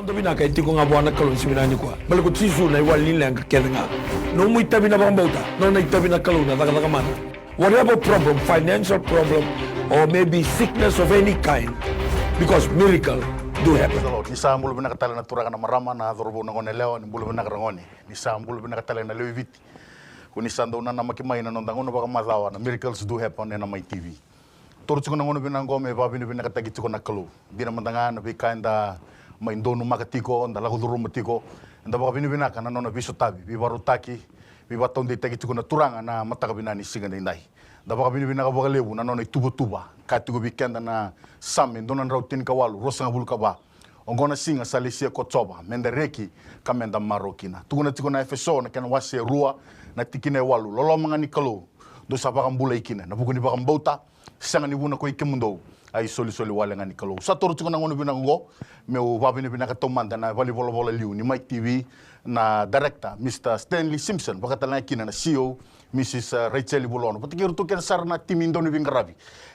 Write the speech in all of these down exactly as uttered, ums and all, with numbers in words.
Noda vinaka e tiko ga vua na Kalou ni siga vinaka nikua. Baleta ko Jisu na iwali ni leqa kece ga. Nomu itavi na vakabauta, nona itavi na Kalou na cakacaka mana. Whatever problem, financial problem, or maybe sickness of any kind, because miracle do happen. Praise the Lord. Ni sa bula vinaka tale na turaga na marama, na cauravou na gone yalewa, ni bula vinaka ragone. Ni sa bula vinaka tale na lewe i Viti. Ko ni sa dau nanamaki mai na noda gauna vakamacawa na Miracles Do Happen ena Mai T V. Toro tiko na gauna vinaka oqo me vakavinavinakataki tiko na Kalou. Dina mada ga na veika eda mai donumaka tiko, da lako curuma tiko. Eda vakavinavinaka na nona veisotavi, veivakarautaki, veivakataudeitaki tiko na Turaga na mataka vinaka ni siga edaidai. Da vakavinavinaka vakalevu na nona ituvatuva, ka tiko vei keda na Same dua na drau tinikawalu, ruasagavulu ka va. Oqo na siga sa lesia ko Jiova, meda reki ka meda marau kina. Tukuna tiko na Efeso na kena wase e rua, na tikina e walu: Loloma ga ni Kalou, dou sa vakabulai kina ena vuku ni vakabauta, sega ni vuna ko i kemudou, a isolisoli wale ga ni Kalou. Sa toro tiko na gauna vinaka oqo meu vakavinavinaka taumada na valenivolavola liu ni Mai T V, na director, Mister Stanley Simpson, vakatalega kina na C E O, Missus Rachel Vulaono, vata kei iratou kece sara na timi dau ni veiqaravi.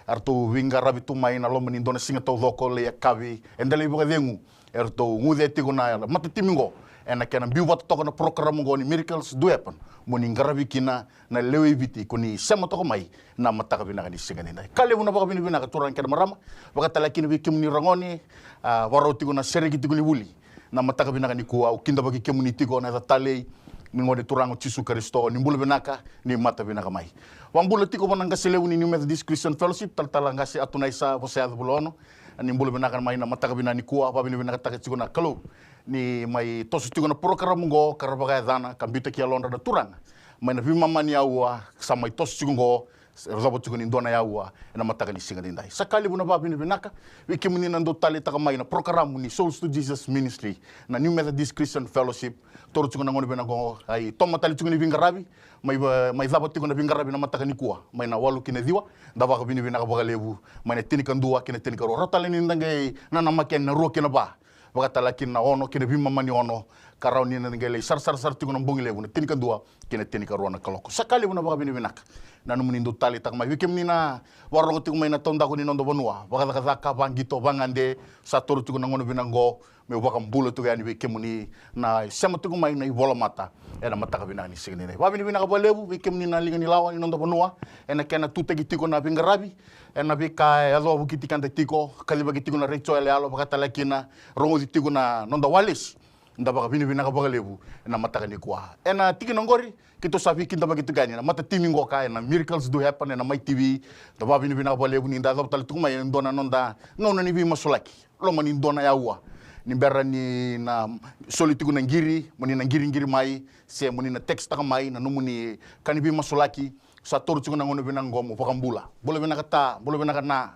Eratou veiqaravi tu mai na loma ni dua na siga taucoko, lai yakavi, eda lai vakacegu. Eratou guce tiko na matatimi oqo ena kena biu vata toka na program oqo ni Miracles Do Happen, mo ni qaravi kina na lewe i Viti ko ni sema toka mai na mataka vinaka ni siga edaidai. Ka levu na vakavinavinaka turaga kei na marama, vakatalega kina vei kemuni ragone, a, vakarau tiko na sereki tiko ni vuli na mataka vinaka nikua. Au kidavaki kemuni tiko na yaca talei ni Gone Turaga o Jisu Karisito. Ni bula vinaka, ni mata vinaka mai. Vakabula tiko vua na qase levu ni New Methodist Christian Fellowship, Talatala Qase Atunaisa Vosayaco Vulaono. Ni bula vinaka mai na mataka vinaka nikua, vakavinavinakataka tiko na Kalou ni mai toso tiko na program oqo, ka ra vakayacana ka biuta ki yalodra na turaga mai na veimama ni aua sa mai toso tiko oqo, yacova tiko ni dua na aua ena mataka ni siga edaidai. Sa ka levu na vakavinavinaka vei kemuni na dau taleitaka mai na program ni Souls to Jesus Ministry, na New Methodist Christian Fellowship. Toro tiko na gauna vinaka oqo, a itoma tale tiko ni veiqaravi, mai va-, mai cava tiko na veiqaravi na mataka nikua mai na walu ki na ciwa. Da vakavinavinaka vakalevu mai na tinikadua ki na tinikarua. Rawa tale ni da qai nanamaki yani na rua ki na va, vakatalega kina na ono ki na veimama ni ono, ka rawa ni da qai lai sarasara sara tiko na bogi levu na tinikadua ki na tinikarua na kaloko. Sa ka levu na vakavinavinaka na nomuni dau taleitaka mai. Vei kemuni na vakarorogo tiko mai na taudaku ni noda vanua, vakacakacaka, vaqito, vagade, sa toro tiko na gauna vinaka oqo meu vakabula tiko yani vei kemuni na sema tiko mai na ivolamata ena mataka vinaka ni siga edaidai. Vakavinavinaka vakalevu vei kemuni na liga ni lawa ni noda vanua ena kena tutaki tiko na veiqaravi, ena veika e yaco vukiti keda tiko, kacivaki tiko na retio yaloyalo, vakatalega kina rogoci tiko na noda walesi. Da vakavinavinaka vakalevu ena mataka nikua. Ena tikina oqori, keitou sa veikidavaki tiko yani na matatimi oqo ka ena Miracles Do Happen ena Mai T V. Da vakavinavinaka vakalevu ni da yacova tale tiko mai e dua na noda gauna ni veimasulaki loma ni dua na aua. Ni bera ni na soli tiko na qiri, mo ni na qiriqiri mai, se mo ni na tekistaka mai na nomuni ka ni veimasulaki. Sa toro tiko na gauna vinaka oqo mo vakabula. Bula vinaka ta, bula vinaka na.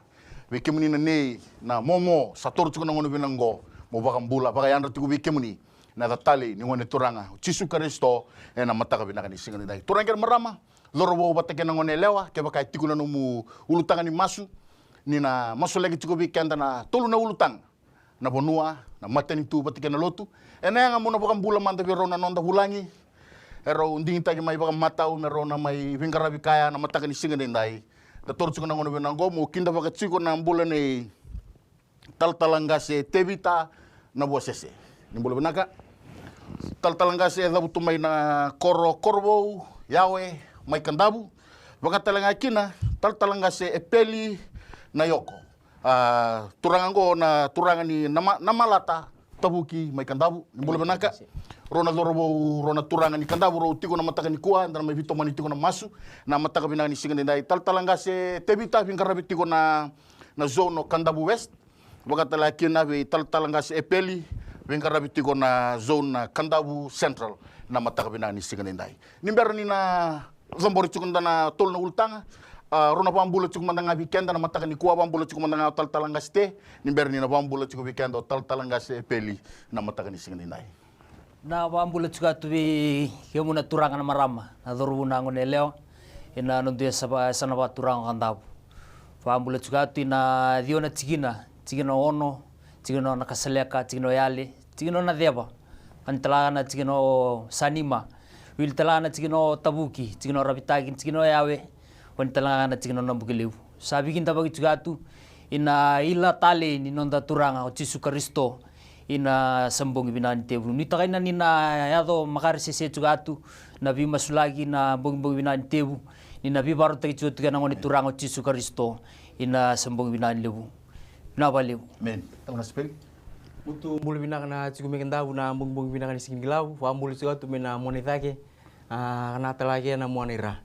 Vei kemuni na nei, na momo, sa toro tiko na gauna vinaka oqo mo vakabula, vakayadra tiko vei kemuni na yaca talei ni Gone Turaga o Jisu Karisito ena mataka vinaka ni siga edaidai. Turaga kei na marama, cauravou vata kei na gone yalewa, kevaka e tiko na nomu ulutaga ni masu, ni na masulaki tiko vei keda na tolu na ulutaga, na vanua, na matanitu vata kei na lotu. Ena yaga mo na vakabula mada vei rau na noda vulagi, e rau digitaki mai vakamatau me rau na mai veiqaravi kaya na mataka ni siga edaidai. Da toro tiko na gauna vinaka oqo meu kidavaka tiko na bula nei Talatala Qase Tevita Navuasese. Ni bula vinaka. Talatala Qase e cavutu mai na koro Korovou, Yawe, mai Kadavu. Vakatalega kina Talatala Qase Epeli Nayoko. A, turaga oqo na turaga ni Nama-, Namalata Tavuki mai Kadavu. Ni bula vinaka. Rau na cauravou, rau na turaga ni Kadavu, rau tiko na mataka nikua, da na mai veitomani tiko na masu na mataka vinaka ni siga edaidai. Talatala Qase Tevita veiqaravi tiko na, na zone o Kadavu West. Vakatalega kina vei Talatala Qase Epeli, veiqaravi tiko na zone na Kadavu Central na mataka vinaka ni siga edaidai. Ni bera ni na cabori tiko na tolu na ulutaga, a, rau na vakabula tiko mada ga vei keda na mataka nikua, vakabula tiko mada ga o Talatala Qase Te, ni bera ni na vakabula tiko vei keda o Talatala Qase Epeli na mataka ni siga edaidai. Na vakabula tiko tu vei kemuni na turaga na marama, na cauravou na gone yalewa, ena noda yasana vakaturaga o Kadavu. Vakabula tiko tu ena ciwa na tikina, tikina o Ono, tikina o Nakasaleka, tikina o Yale, tikina o Naceva, kani talega na tikina o Sanima, wili talega na tikina o Tavuki, tikina o Ravitaki, tikina o Yawe, kani talega na tikina o Nabukelevu. Sa veikidavaki tiko tu ena ila talei ni noda Turaga o Jisu Karisito, Ina sa bogi vinaka ni tevu. Nuitaka ina ni na yaco makare sese tiko atu na veimasulaki na bogibogi vinaka ni tevu, ni na veivakarautaki tiko tu kei na Gone Turaga o Jisu Karisito. Ina sa bogi vinaka ni levu. Vinaka vakalevu. Amen. Tau na speli. Mutu bula vinaka na tiko me kedavu na bogibogi vinaka ni siga ni kilavu. Vakabula tiko atu me na mona i cake. A, na talake na mona i ra.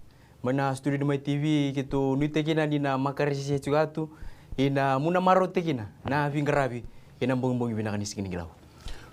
Mai na studio ni Mai T V, keitou nuitaka kina ni na makare sese tiko atu, ina muna marautaka kina na veiqaravi ina bogibogi vinaka ni siga ni kilavu.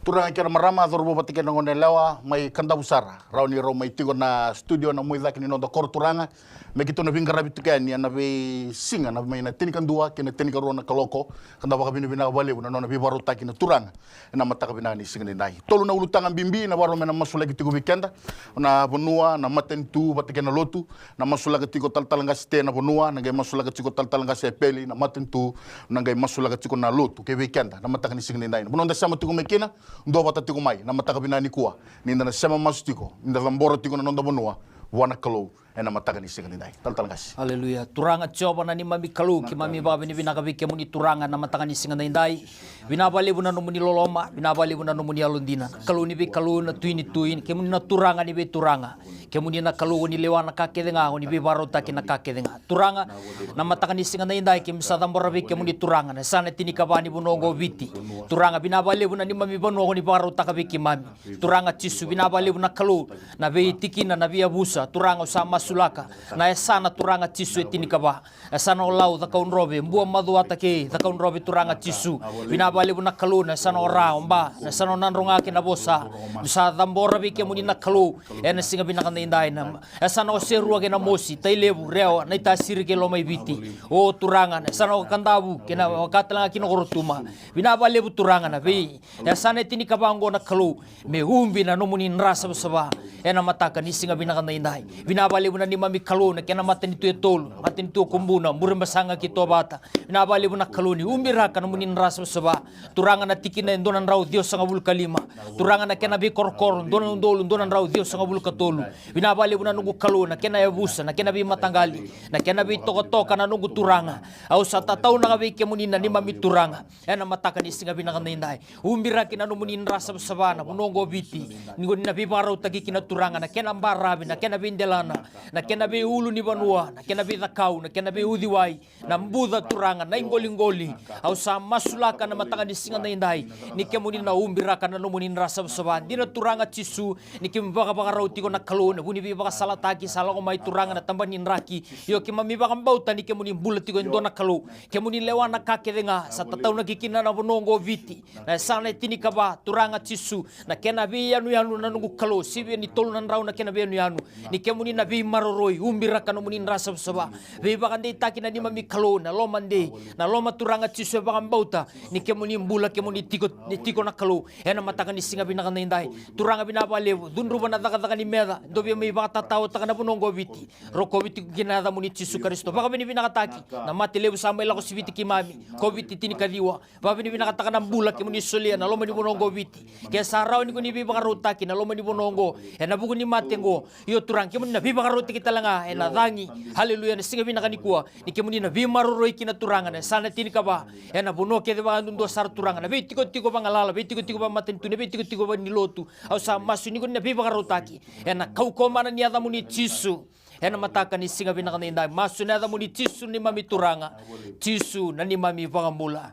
Turaga kei na marama, cauravou vata kei na gone yalewa, mai Kadavu sara. Rawa ni rau mai tiko na studio na muaicake ni noda koro, Turaga. Me keitou na veiqaravi tiko yani ena veisiga, na mai na tinikadua kei na tinikarua na kaloko. Ka da vakavinavinaka vakalevu na nona veivakarautaki na Turaga ena mataka vinaka ni siga nidai. Tolu na ulutaga bibi na vakarau me na masulaki tiko vei keda, na vanua, na matanitu vata kei na lotu. Na masulaka tiko talatala qase Te na vanua, na qai masulaka tiko talatala qase Epeli na matanitu, na qai masulaka tiko na lotu kei vei keda na mataka ni siga nidai. Na vanua da sema tiko mai kina, duavata tiko mai na mataka vinaka nikua, ni da na sema masu tiko, ni da cabora tiko na noda vanua vua na Kalou ena mataka ni siga nidai. Talatala qase. Aleluya. Turaga Jiova na neimami Kalou, keimami vakavinavinaka vei kemuni Turaga na mataka ni siga nidai. Vinaka vakalevu na nomuni loloma, vinaka vakalevu na nomuni yalodina. Na Kalou ni veikalou, na Tui ni tui, kemuni na Turaga ni veituraga. Kemuni na Kalou o ni lewa na ka kece ga, o ni veivakarautaki na ka kece ga. Turaga, na mataka ni siga nidai keimami sa cabora vei kemuni Turaga na yasana e tinikava ni vanua oqo o Viti. Turaga, vinaka vakalevu na neimami vanua o ni vakarautaka vei keimami. Turaga Jisu, vinaka vakalevu na Kalou, na veitikina, na veiyavusa, Turaga au sa masulaka na yasana Turaga Jisu e tinikava. Yasana o Lau, Cakaudrove, Bua, Macuata kei Cakaudrove, Turaga Jisu. Vinaka vakalevu na Kalou na yasana o Ra, o Ba, na yasana o Nadroga kei Navosa. Keimami sa cabora vei kemuni na Kalou ena siga vinaka nidai, na yasana o Serua kei Namosi, Tailevu, Rewa, Naitasiri kei Lomaiviti. O Turaga, na yasana o Kadavu kei na vaka tale ga kina o Rotuma. Vinaka vakalevu Turaga na vei yasana e tinikava oqo na Kalou, me ubi na nomuni dra savasava ena mataka ni siga vinaka nidai. Vinaka vakalevu na neimami Kalou na kena matanitu e tolu, matanitu o Kubuna, Burebasaga kei Tovata. Vinaka vakalevu na Kalou ni ubiraka na nomuni dra savasava. Turaga na tikina e dua na drau ciwasagavulu ka lima. Turaga na kena veikorokoro, dua na udolu dua na drau ciwasagavulu ka tolu. Vinaka vakalevu na noqu Kalou na kena yavusa, na kena veimataqali, na kena veitokatoka na noqu Turaga. Au sa tataunaka vei kemuni na neimami Turaga ena mataka ni siga vinaka nidai. Ubiraki na nomuni dra savasava na vanua oqo o Viti, ni ko ni na veivakarautaki kina Turaga na kena baravi, na kena veidelana, na kena veiulunivanua, na kena veicakau, na kena veiuciwai, na buca Turaga, na iqoliqoli. Au sa masulaka na mataka ni siga nidai ni kemuni na ubiraka na nomuni dra savasava. Dina Turaga Jisu, ni keimami vakavakarau tiko na Kalou ena vu ni veivakasalataki sa lako mai Turaga na taba ni draki. Io keimami vakabauta ni kemuni bula tiko e dua na Kalou. Kemuni lewa na ka kece ga, sa tataunaki kina na vanua oqo o Viti. Na yasana e tinikava, Turaga Jisu, na kena veiyanuyanu na noqu Kalou, sivia ni tolu na drau na kena veiyanuyanu. Ni kemuni na veimaroroi, ubiraka nomuni dra savasava. Veivakadeitaki na neimami Kalou, na loma dei, na loma Turaga Jisu e vakabauta ni kemuni bula, kemuni tiko, ni tiko na Kalou ena mataka ni siga vinaka nidai. Turaga vinaka vakalevu, cudruva na cakacaka ni meca, dou via mai vakatatawataka na vanua oqo o Viti. Rokovi tiko kina na yacamuni Jisu Karisito. Vakavinavinakataki na mate levu sa mai lako siviti keimami, Koviti tinikaciwa. Vakavinavinakataka na bula kemuni solia na loma ni vanua oqo o Viti. Ke sa rawa ni ko ni veivakarautaki na loma ni vanua oqo ena vuku ni mate oqo, io Turaga kemuni na veivakarautaki tale ga ena cagi. Haleluya, ena siga vinaka nikua, ni kemuni na veimaroroi kina Turaga na yasana tinikava ena vanua kece vakayadudua sara Turaga, na veitikotiko vagalala, veitikotiko vamatanitu, na veitikotiko vanilotu. Au sa masu ni ko ni na veivakarautaki ena kaukauwa mana ni yacamuni Jisu. Ena mataka ni siga vinaka nidai, masu ena yacamuni Jisu neimami Turaga, Jisu na neimami Vakabula.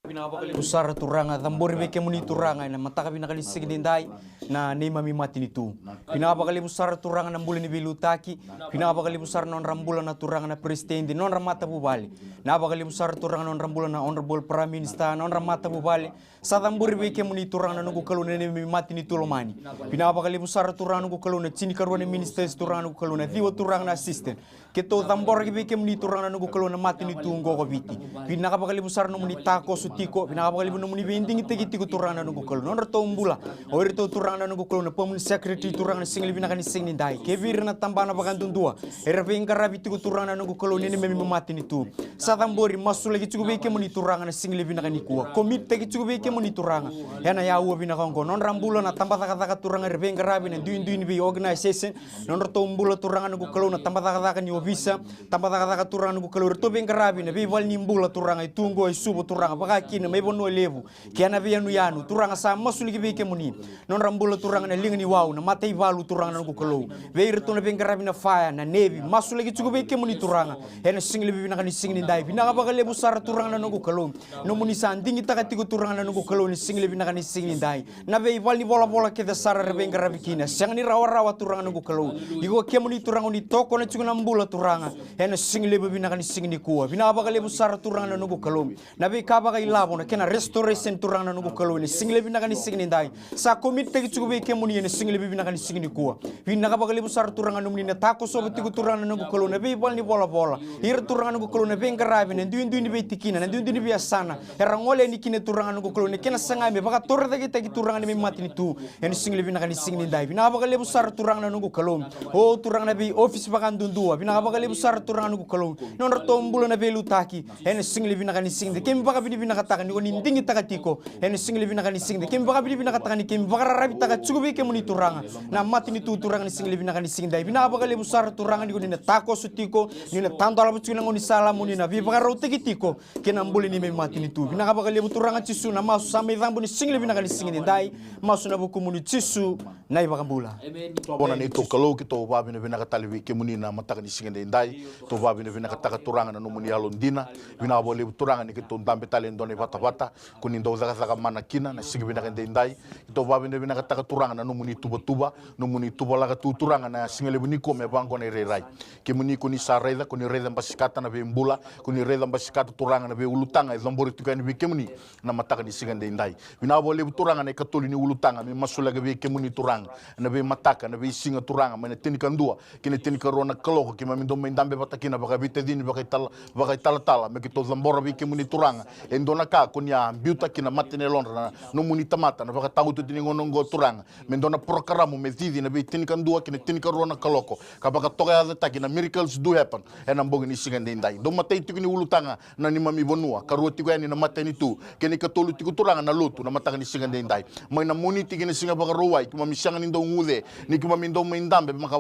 Vinaka vakalevu sara Turaga, cabori vei kemuni Turaga ena mataka vinaka ni siga nidai na neimami matanitu. Vinaka vakalevu sara Turaga na bula ni veiliutaki. Vinaka vakalevu sara na nodra bula na Turaga na peresitedi, na nodra matavuvale. Vinaka vakalevu sara Turaga na nodra bula na Honorable Prime Minister, na nodra matavuvale. Sa cabori vei kemuni Turaga na noqu Kalou na neimami matanitu lomani. Vinaka vakalevu sara Turaga noqu Kalou na tinikarua na ministers Turaga noqu Kalou, na ciwa Turaga na assistant. Keitou caboraki vei kemuni Turaga na noqu Kalou na matanitu oqo ko Viti. Vinaka vakalevu sara nomuni takoso tiko, vinaka vakalevu nomuni veidigitaki tiko Turaga na noqu Kalou. Nodratou bula o iratou Turaga na noqu Kalou na permanent secretary Turaga na siga levu vinaka ni siga nidai. Kei vei ira na tabana vakayadudua era veiqaravi tiko Turaga na noqu Kalou na neimami matanitu. Sa cabori masulaki tiko vei kemuni Turaga na siga levu vinaka nikua. Komititaki tiko vei kemuni Turaga ena yaua vinaka oqo. Nodra bula na tabacakacaka Turaga era veiqaravi, na duidui ni vei organisation. Nodratou bula Turaga noqu Kalou na tabacakacaka ni ovisa, tabacakacaka Turaga noqu Kalou eratou veiqaravi na veivale ni bula Turaga e tu oqo e Suva Turaga. Turaga, vaka kina mai Vanua Levu kei na veiyanuyanu, Turaga, sa masulaki vei kemuni. Nodra bula, Turaga, na liga ni wau, na mataivalu, Turaga na noqu Kalou. Vei iratou na veiqaravi na faya, na nevi, masulaki tiko vei kemuni, Turaga, ena siga levu vinaka ni siga nidai. Vinaka vakalevu sara, Turaga na noqu Kalou, nomuni sa digitaka tiko, Turaga na noqu Kalou, ena siga levu vinaka ni siga nidai. Na veivale ni volavola kece sara era veiqaravi kina, sega ni rawarawa, Turaga na noqu Kalou. Iko kemuni, Turaga, o ni tokona tiko na bula, Turaga, ena siga levu vinaka ni siga nikua. Vinaka vakalevu sara, Turaga na noqu Kalou, na veika vakailavo, na kena restoration, Turaga na noqu Kalou, ena siga levu vinaka ni siga nidai. Sa komititaki tiko vei kemuni ena siga levu vinaka ni siga nikua. Vinaka vakalevu sara, Turaga, nomuni na takosova tiko, Turaga na noqu Kalou, na veivale ni volavola. Ira, Turaga na noqu Kalou, na veiqaravi, na duidui ni veitikina, na duidui ni veiyasana, era gole yani kina, Turaga na noqu Kalou, na kena saga me vakatorocaketaki, Turaga, ni mai matanitu ena siga levu vinaka ni siga nidai. Vinaka vakalevu sara, Turaga na noqu Kalou. O, Turaga, na veiofisi vakadudua, vinaka vakalevu sara, Turaga na noqu Kalou, nodratou bula na veiliutaki ena siga levu vinaka ni siga nidai. Keimami vakavinavinakataka ni ko ni digitaka tiko ena siga levu vinaka ni siga nidai. Keimami vakavinavinakataka ni keimami vakararavitaka tiko vei kemuni, Turaga, na matanitu, Turaga, ena siga levu vinaka ni siga nidai. Vinaka vakalevu sara, Turaga, ni ko ni na takoso tiko, ni na tadolava tiko na gaunisala, mo ni na veivakarautaki tiko kei na bula ni neimami matanitu. Vinaka vakalevu, Turaga Jisu, na masu sa mai cabo ena siga levu vinaka ni siga nidai. Masu ena vukumuni, Jisu na iVakabula. Emeni. Tovona na neitou Kalou, keitou vakavinavinaka tale vei kemuni na mataka ni siga edaidai. Keitou vakavinavinakataka, Turaga, na nomuni yalodina. Vinaka vakalevu, Turaga, ni keitou dabe tale e dua na ivatavata ko ni dau cakacaka mana kina na siga vinaka edaidai. Keitou vakavinavinakataka, Turaga, na nomuni tuvatuva, nomuni tuvalaka tu, Turaga, na siga levu nikua me vaqo na irairai. Kemuni ko ni sa raica, ko ni raica basikata na veibula, ko ni raica basikata, Turaga, na veiulutaga e cabori tiko yani vei kemuni na mataka ni siga edaidai. Vinaka vakalevu, Turaga, na ikatolu ni ulutaga me masulaki vei kemuni, Turaga, na veimataka, na veisiga, Turaga, mai na tinikadua ki na tinikarua na kaloko, keimami dau mai dabe vata kina vakaveitacini, vakaitala, vakaitalatala, me keitou cabora vei kemuni, Turaga, e dua na ka ko ni a biuta ki na mata ni yalodra na nomuni tamata na vakataotioti ni gauna oqo, Turaga, me dua na porokaramu me cici na veitinikadua ki na tinikarua na kaloko, ka vakatokayacataki na Miracles Do Happen ena bogi ni siga edaidai. Dau matai tiko ni ulutaga na neimami vanua, karua tiko yani na matanitu, kei na ikatolu tiko, Turaga, na lotu na mataka ni siga edaidai. Mai na Moniti ki na siga Vakarauwai keimami sega ni dau guce ni keimami dau mai dabe vaka,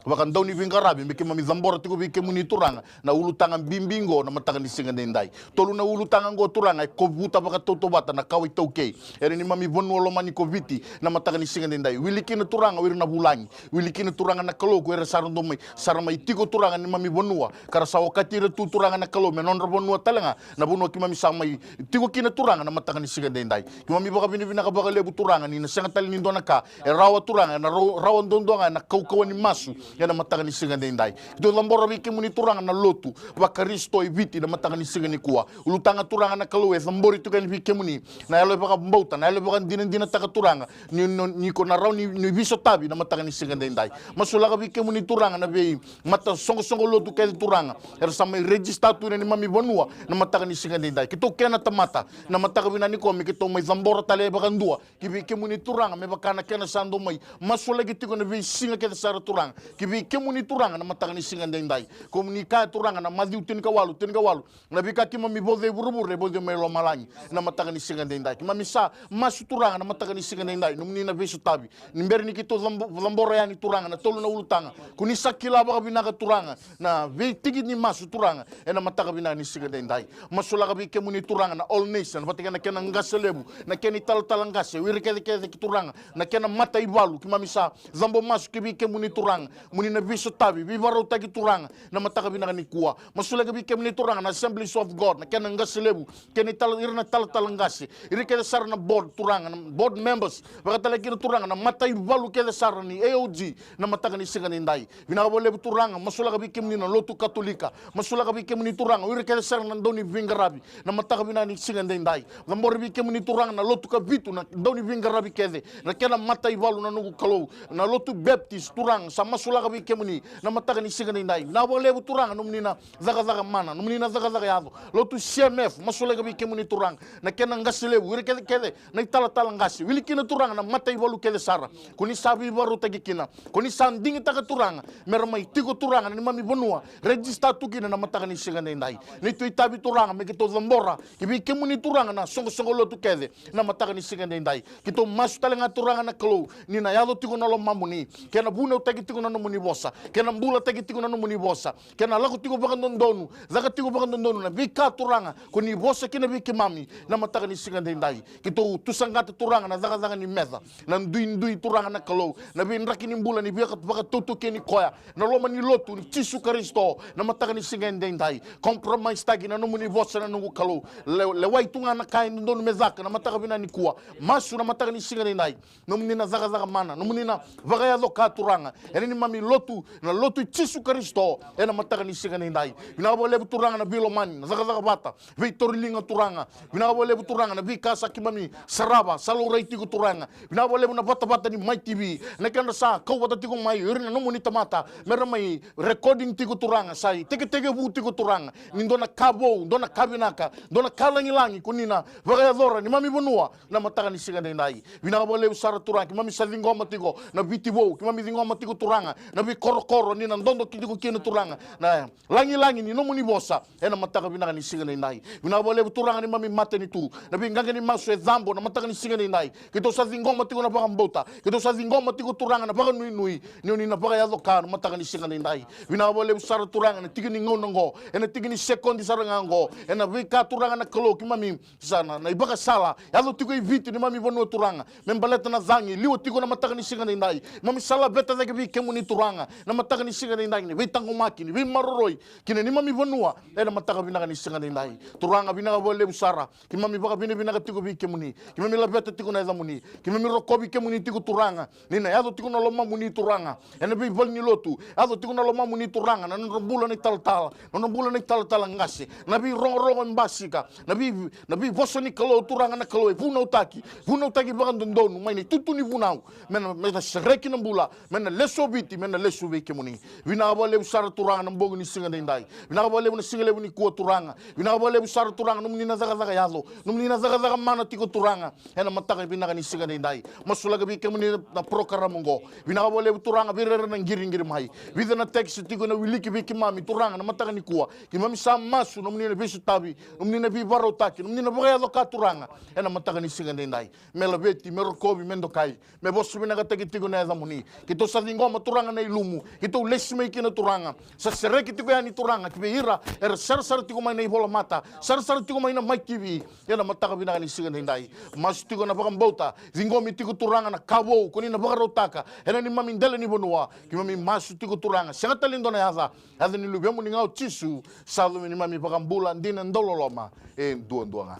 vakadauniveiqaravi me keimami cabora tiko vei kemuni, Turaga, na ulutaga bibi oqo na mataka ni siga edaidai. Tolu na ulutaga oqo, Turaga, e kovuta vakatautauvata na kawa iTaukei ena neimami vanua lomani ko Viti na mataka ni siga edaidai. Wili kina, Turaga, o ira na vulagi. Wili kina, Turaga na Kalou, ko ira sara dau mai, sara mai tiko, Turaga, neimami vanua, ka ra sa okati ira tu, Turaga na Kalou, me nodra vanua tale ga na vanua keimami sa mai tiko kina, Turaga, na mataka ni siga edaidai. Keimami vakavinavinaka vakalevu, Turaga, ni na sega tale ni dua na ka e rawa, Turaga, ena rau, rawa duadua ga ena kaukauwa ni masu ena mataka ni siga edaidai. Keitou cabora vei kemuni, Turaga, na lotu vaKarisito e Viti na mataka ni siga nikua. Ulutaga, Turaga na Kalou, e cabori tiko yani vei kemuni na yalo e vakabauta, na yalo e vakadinadinataka, Turaga, ni, ni, ni ko na rawa ni, ni veisotavi na mataka ni siga edaidai. Masulaka vei kemuni, Turaga, na veimatasoqosoqo lotu kece, Turaga, era sa mai rejista tu ena neimami vanua na mataka ni siga edaidai. Keitou kena tamata na mataka vinaka nikua me keitou mai cabora tale vakadua ki vei kemuni, Turaga, me vaka na kena sa dau mai masulaki tiko na veisiga kece sara, Turaga, ki vei kemuni, Turaga, na mataka ni siga edaidai. Ko ni kaya, Turaga, na Maciu tinikawalu, tinikawalu, na veika keimami vauca e vuravura e vauca mai lomalagi na mataka ni siga edaidai. Keimami sa masu, Turaga, na mataka ni siga edaidai, nomuni na veisotavi. Ni bera ni keitou cabo-, cabora yani, Turaga, na tolu na ulutaga, ko ni sa kila vakavinaka, Turaga, na veitiki ni masu, Turaga, ena mataka vinaka ni siga edaidai. Masulaka vei kemuni, Turaga, na All Nation vata kei na kena qase levu, na kena italatala qase, o ira kecekece, Turaga, na kena mataivalu. Keimami sa cabo masu ki vei kemuni, Turaga, mo ni na veisotavi, veivakarautaki, Turaga, na mataka vinaka nikua. Masulaka vei kemuni, Turaga, na Assemblies of God, na kena qase levu, kena itala-, ira na talatala qase, ira kece sara na board, Turaga, na board members, vaka tale kina, Turaga, na mataivalu kece sara ni A O G na mataka ni siga edaidai. Vinaka vakalevu, Turaga, masulaka vei kemuni na lotu Katolika, masulaka vei kemuni, Turaga, o ira kece sara na dauniveiqaravi na mataka vinaka ni siga edaidai. Cabora vei kemuni, Turaga, na lotu Kavitu, na dauniveiqaravi kece, na kena mataivalu, na noqu Kalou, na lotu Baptist, Turaga, sa masulaka vei kemuni na mataka ni siga edaidai. Vinaka vakalevu, Turaga, nomuni na cakacaka mana, nomuni na cakacaka yaco. Lotu C M F, masulaka vei kemuni, Turaga, na kena qase levu, ira kecekece, na italatala qase, wili kina, Turaga, na mataivalu kece sara ko ni sa veivakarautaki kina, ko ni sa digitaka, Turaga, me ra mai tiko, Turaga, na neimami vanua, rejista tu kina na mataka ni siga edaidai. Neitou itavi, Turaga, me keitou cabora ki vei kemuni, Turaga, na soqosoqo lotu kece na mataka ni siga edaidai. Keitou masu tale ga, Turaga na Kalou, ni na yaco tiko na lomamuni, kei na vunautaki tiko na nomuni vosa, kei na bulataki tiko na nomuni vosa, kei na lako tiko vakadodonu, caka tiko vakadodonu na veika, Turaga, ko ni vosa kina vei keimami na mataka ni siga daidai. Keitou tu saqata, Turaga, na cakacaka ni meca, na duidui, Turaga na Kalou, na veidraki ni bula ni vaka-, vakatautaukeni koya, na loma ni lotu ni Jisu Karisito, na mataka ni siga daidai. Compromise taki na nomuni vosa, na noqu Kalou. Le-, lewai tu ga na ka e dodonu me caka na mataka vinaka nikua. Masu na mataka ni siga daidai. Nomuni na cakacaka mana, nomuni na vakayaco ka, Turaga, ena neimami lotu, na lotu i Jisu Karisito, ena mataka ni siga daidai. Vinaka vakalevu, Turaga, na veilomani, na cakacaka vata, veitoriliga, Turaga. Vinaka vakalevu, Turaga, na veika sa keimami sarava, sa laurai tiko, Turaga. Vinaka vakalevu na vatavata ni Mai T V, na kedra sa kau vata tiko mai o ira na nomuni tamata me ra mai recording tiko, Turaga. Sa itekitekivu tiko, Turaga, ni dua na ka vou, dua na ka vinaka, dua na ka lagilagi ko ni na vakayacora neimami vanua na mataka ni siga daidai. Vinaka vakalevu sara, Turaga, keimami sa ciqoma tiko na Viti Vou, keimami ciqoma tiko, Turaga, na veikorokoro ni na dodo tiko kina, Turaga, na lagilagi ni nomuni vosa ena mataka vinaka ni siga daidai. Vinaka vakalevu, Turaga, neimami matanitu, na veiqaqa ni masu e cabo na mataka ni siga daidai. Keitou sa ciqoma tiko na vakabauta, keitou sa ciqoma tiko, Turaga, na vakanuinui ni oni na vakayaco ka na mataka ni siga daidai. Vinaka vakalevu sara, Turaga, na tiki ni gauna oqo, ena tiki ni sekodi sara ga oqo, ena veika, Turaga na Kalou, keimami sa na, na ivakasala yaco tiko i Viti, neimami vanua, Turaga, me baleta na cagi e liwa tiko na mataka ni siga daidai. Keimami sa laveta cake vei kemuni, Turaga, na mataka ni siga daidai, ni veitaqomaki, ni veimaroroi ki na neimami vanua ena mataka vinaka ni siga daidai. Turaga, vinaka vakalevu sara. Keimami vakavinavinaka tiko vei kemuni, keimami laveta tiko na yacamuni, keimami rokovi kemuni tiko, Turaga, ni na yaco tiko na lomamuni, Turaga, ena veivale ni lotu. Yaco tiko na lomamuni, Turaga, na nodra bula na italatala, na nodra bula na italatala qase, na veirogorogo e basika, na vei, na veivosa ni Kalou, Turaga na Kalou, e vunautaki, vunautaki vakadodonu mai na itutu ni vunau, me na, me na sereki na bula, me na lesu o Viti, me na lesu vei kemuni. Vinaka vakalevu sara, Turaga, na bogi ni siga daidai. Vinaka vakalevu na siga levu nikua, Turaga. Vinaka vakalevu sara, Turaga, nomuni na cakacaka yaco, nomuni na cakacaka mana tiko, Turaga, ena mataka vinaka ni siga daidai. Masulaka vei kemuni na porokaramu oqo. Vinaka vakalevu, Turaga, vei ira era na qiriqiri mai. Vica na text tiko ena wiliki vei keimami, Turaga, na mataka nikua. Keimami sa masu nomuni na veisotavi, nomuni na veivakarautaki, nomuni na vakayaco ka, Turaga, ena mataka ni siga daidai. Me laveti, me rokovi, me dokai, me vosa vinakataki tiko na yacamuni. Keitou sa ciqoma, Turaga, na ilumu keitou lesi mai kina, Turaga. Sa sereki tiko yani, Turaga, ki vei ira era sarasara tiko mai na ivolamata, sarasara tiko mai na Mai T V ena mataka vinaka ni siga daidai. Masu tiko na vakabauta, ciqomi tiko, Turaga, na ka vou ko ni na vakarautaka ena neimami dela ni vanua. Keimami masu tiko, Turaga, sega tale ni dua na yaca, yaca ni Luvemuni ga o Jisu, sa yaco me neimami vakabula dina, dauloloma e duadua ga.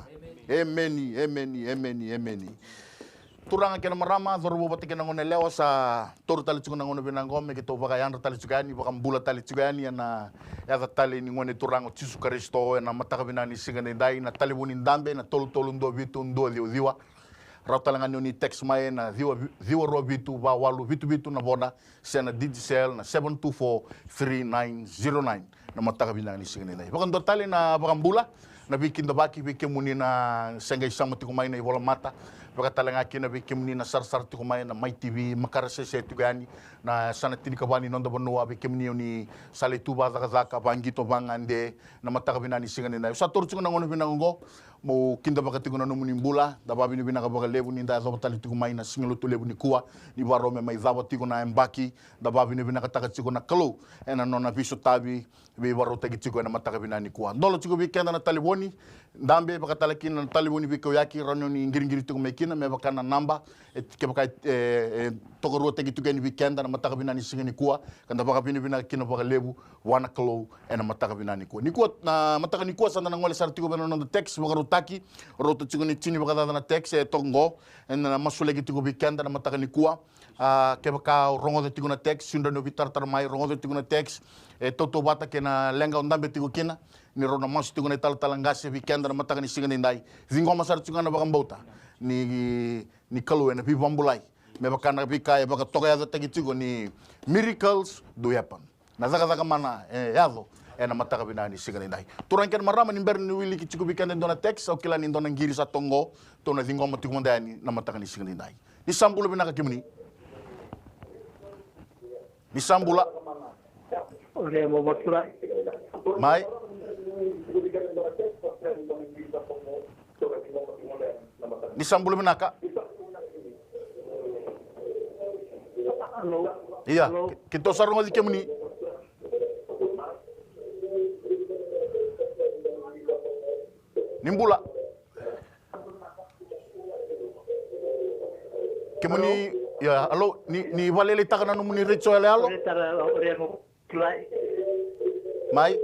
Emeni, emeni, emeni, emeni. Turaga kei na marama, cauravou vata kei na goneyalewa, sa taura tale tiko na gauna vinaka oqo me keitou vakayadra tale tiko yani, vakabula tale tiko yani ena yaca talei ni Gone Turaga o Jisu Karisito ena mataka vinaka ni siga daidai. Na talevoni dabe na tolu tolu dua vitu dua ciwa ciwa. Rawa tale ga ni oni text mai ena ciwa, ciwa rua vitu va walu vitu vitu na Voda, se na Digicel na seven two four three nine zero nine. Na mataka vinaka ni siga daidai, vakadua tale na vakabula, na veikidavaki vei kemuni na se qai sauma tiko mai na ivolamata, vaka tale ga kina vei kemuni na sarasara tiko mai na Mai T V, makare sese tiko yani na yasana tinikava ni noda vanua, vei kemuni oni sa lai tu vakacakacaka, vaqito, vagade, na mataka vinaka ni siga daidai. Au sa taura tiko na gauna vinaka oqo meu kidavaka tiko na nomuni bula. Da vakavinavinaka vakalevu ni da yacova tale tiko mai na Siga Lotu levu nikua, ni vakarau me mai cava tiko na yabaki. Da vakavinavinakataka tiko na Kalou ena nona veisotavi, veivakarautaki tiko ena mataka vinaka nikua. Dola tiko vei keda na talevoni dabe, vaka tale kina na talevoni veikauyaki, rawa ni oni qiriqiri tiko mai kina me vaka na naba, e, kevaka e, e, e tokaruataki tiko yani vei keda na mataka vinaka ni siga nikua, ka da vakavinavinaka kina vakalevu vua na Kalou ena mataka vinaka nikua. Nikua, na mataka nikua sa da na gole sara tiko vei na noda text vakarautaki. Rauta tiko ni tini vakacaca na text e toka oqo, ena masulaki tiko vei keda na mataka nikua. A, kevaka o rogoca tiko na text, sega ni o veitaratara mai, rogoca tiko na text, e tautauvata kei na leqa o dabe tiko kina, ni rau na masu tiko na italatala qase vei keda na mataka ni siga daidai. Ciqoma sara tiko ga na vakabauta ni, ni Kalou ena veivakabulai, me vaka na veika e vakatokayacataki tiko ni miracles do happen. Na cakacaka mana e yaco ena mataka vinaka ni siga daidai. Turaga kei na marama, ni bera ni wiliki tiko vei keda e dua na text, au kila ni dua na qiri sa toka oqo, tou na ciqoma tiko mada yani na mataka ni siga daidai. Ni sa bula vinaka kemuni. Ni sa bula. Mai. Ni sa bula vinaka. Ia, ke-, keitou sa rogoci kemuni. Ni bula. Kemuni, ia, alo, ni, ni vakalailaitaka na nomuni retio yaloyalo. Mai.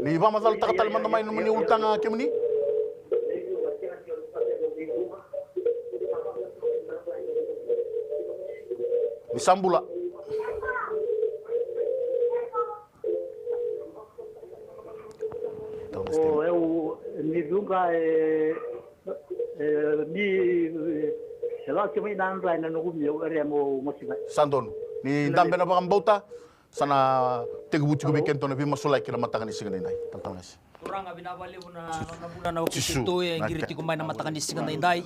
Ni vakamacalataka tale mada mai nomuni ulutaga kemuni. Ni sa bula. O eu ni vuqa e, e, ni, e, e lako mai na dra ena noqu mio, e remo masiva. Sa donu. Ni dabe na vakabauta. Sa na tekivu tiko vei kedatou na veimasulaki na mataka ni siga daidai. Talatala Gase. Turaga, vinaka vakalevu na nona bula na wekaqu e qiri tiko mai na mataka ni siga daidai.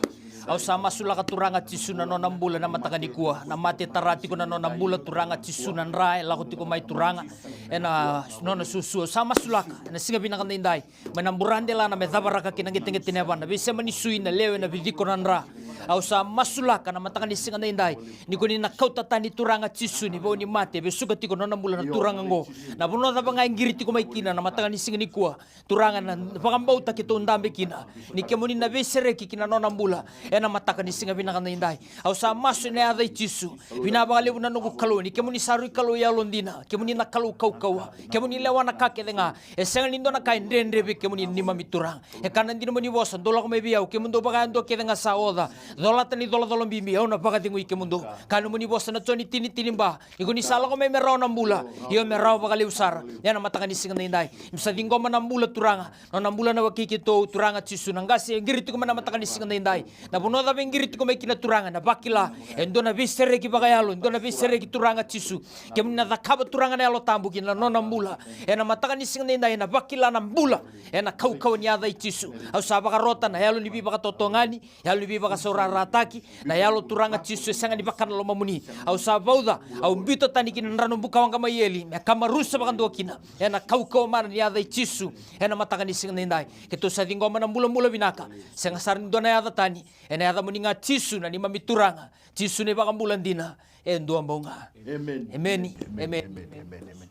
Au sa masulaka Turaga Jisu na nona bula na mataka nikua. Na mate e tara tiko na nona bula Turaga Jisu, na dra e lako tiko mai Turaga. Ena nona suasua au sa masulaka ena siga vinaka daidai. Mai na buradelana me cavaraka ki na qeteqete ni yavana, veisema ni sui, na lewe, na viciko, na dra. Au sa masulaka na mataka ni siga daidai ni ko ni na kauta tani Turaga Jisu ni vau ni mate, vesuka tiko na nona bula na turaga oqo. Na vanua cava ga e qiri tiko mai kina na mataka ni siga nikua, Turaga, na vakabauta keitou dabe kina ni kemuni na veisereki ki na nona bula ena mataka ni siga vinaka daidai. Au sa masu ena yaca i Jisu. Vinaka vakalevu na noqu Kalou ni kemuni sa rui Kalou yalodina, kemuni na Kalou kaukauwa, kemuni lewa na ka kece ga. E sega ni dua na ka e dredre vei kemuni na neimami Turaga. E kaya na dina nomuni vosa, dou lako mai vei au kemudou vakayadua kece ga sa oca, colata na icolacola bibi, au na vakacegui kemudou. Kaya na nomuni vosa na Joni tini tini, ba ni ko ni sa lako mai me rawa na bula, io me rawa vakalevu sara. Ena mataka ni siga daidai, me sa ciqoma na bula Turaga, nona bula na wekaqu keitou Turaga Jisu. Na qase e qiri tiko mai na mataka ni siga daidai, na vanua cava e qiri tiko mai kina Turaga, na vakila e dua na veisereki vakayalo, e dua na veisereki Turaga Jisu. Kemuni na cakava Turaga na Yalo Tabu ki na nona bula ena mataka ni siga daidai, na vakila na bula ena kaukauwa ni yaca i Jisu. Au sa vakarota na yalo ni veivakatotogani, yalo ni veivakasaurarataki, na yalo Turaga Jisu e sega ni vaka na lomamuni. Au sa vauca, au biuta tani ki na dra na bukawaqa mai eli me kamarusa vakadua kina ena kaukauwa mana ni yaca i Jisu. Ena mataka ni siga daidai, keitou sa ciqoma na bulabula vinaka, sega sara ni dua na yaca tani, ena yacamuni ga Jisu na neimami Turaga, Jisu na iVakabula dina e dua bau ga. Emeni. Emeni. Emeni. Emeni. Emeni. Emeni.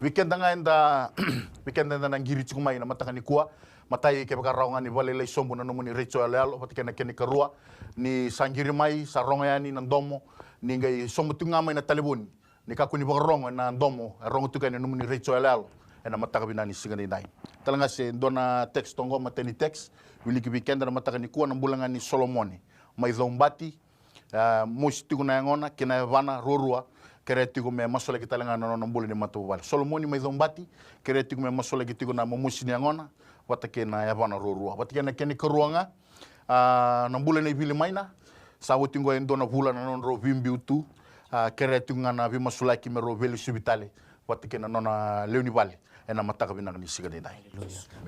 Vei keda ga eda, vei keda eda na qiri tiko mai na mataka nikua. Matai, kevaka rawa ga ni vakalailai sobu na nomuni retio yaloyalo vata kei na kena ikarua. Ni sa qiri mai, sa rogo yani na domo, ni qai sobu tiko ga mai na talevoni. Ni kakua ni vakarogo ena domo e rogo tiko yani na nomuni retio yaloyalo ena mataka vinaka ni siga daidai. Talatala Gase, dua na text oqo, matai ni text, wiliki vei keda na mataka nikua, na bula ga ni Solomone mai Caubati. A, mosi tiko na yagona kei na yavana ruarua, kerea tiko me masulaki tale ga na nona bula ni matavuvale. Solomoni mai Caubati, kerea tiko me masulaki tiko na momosi ni yagona vata kei na yavana ruarua. Vata kei na kena ikarua ga, a, na bula nei Vilimaina, sa oti oqo e dua na vula na nodrau veibiu tu. A, kerea tiko ga na veimasulaki me rau veilesuvi tale vata kei na nona lewe ni vale ena mataka vinaka ni siga daidai.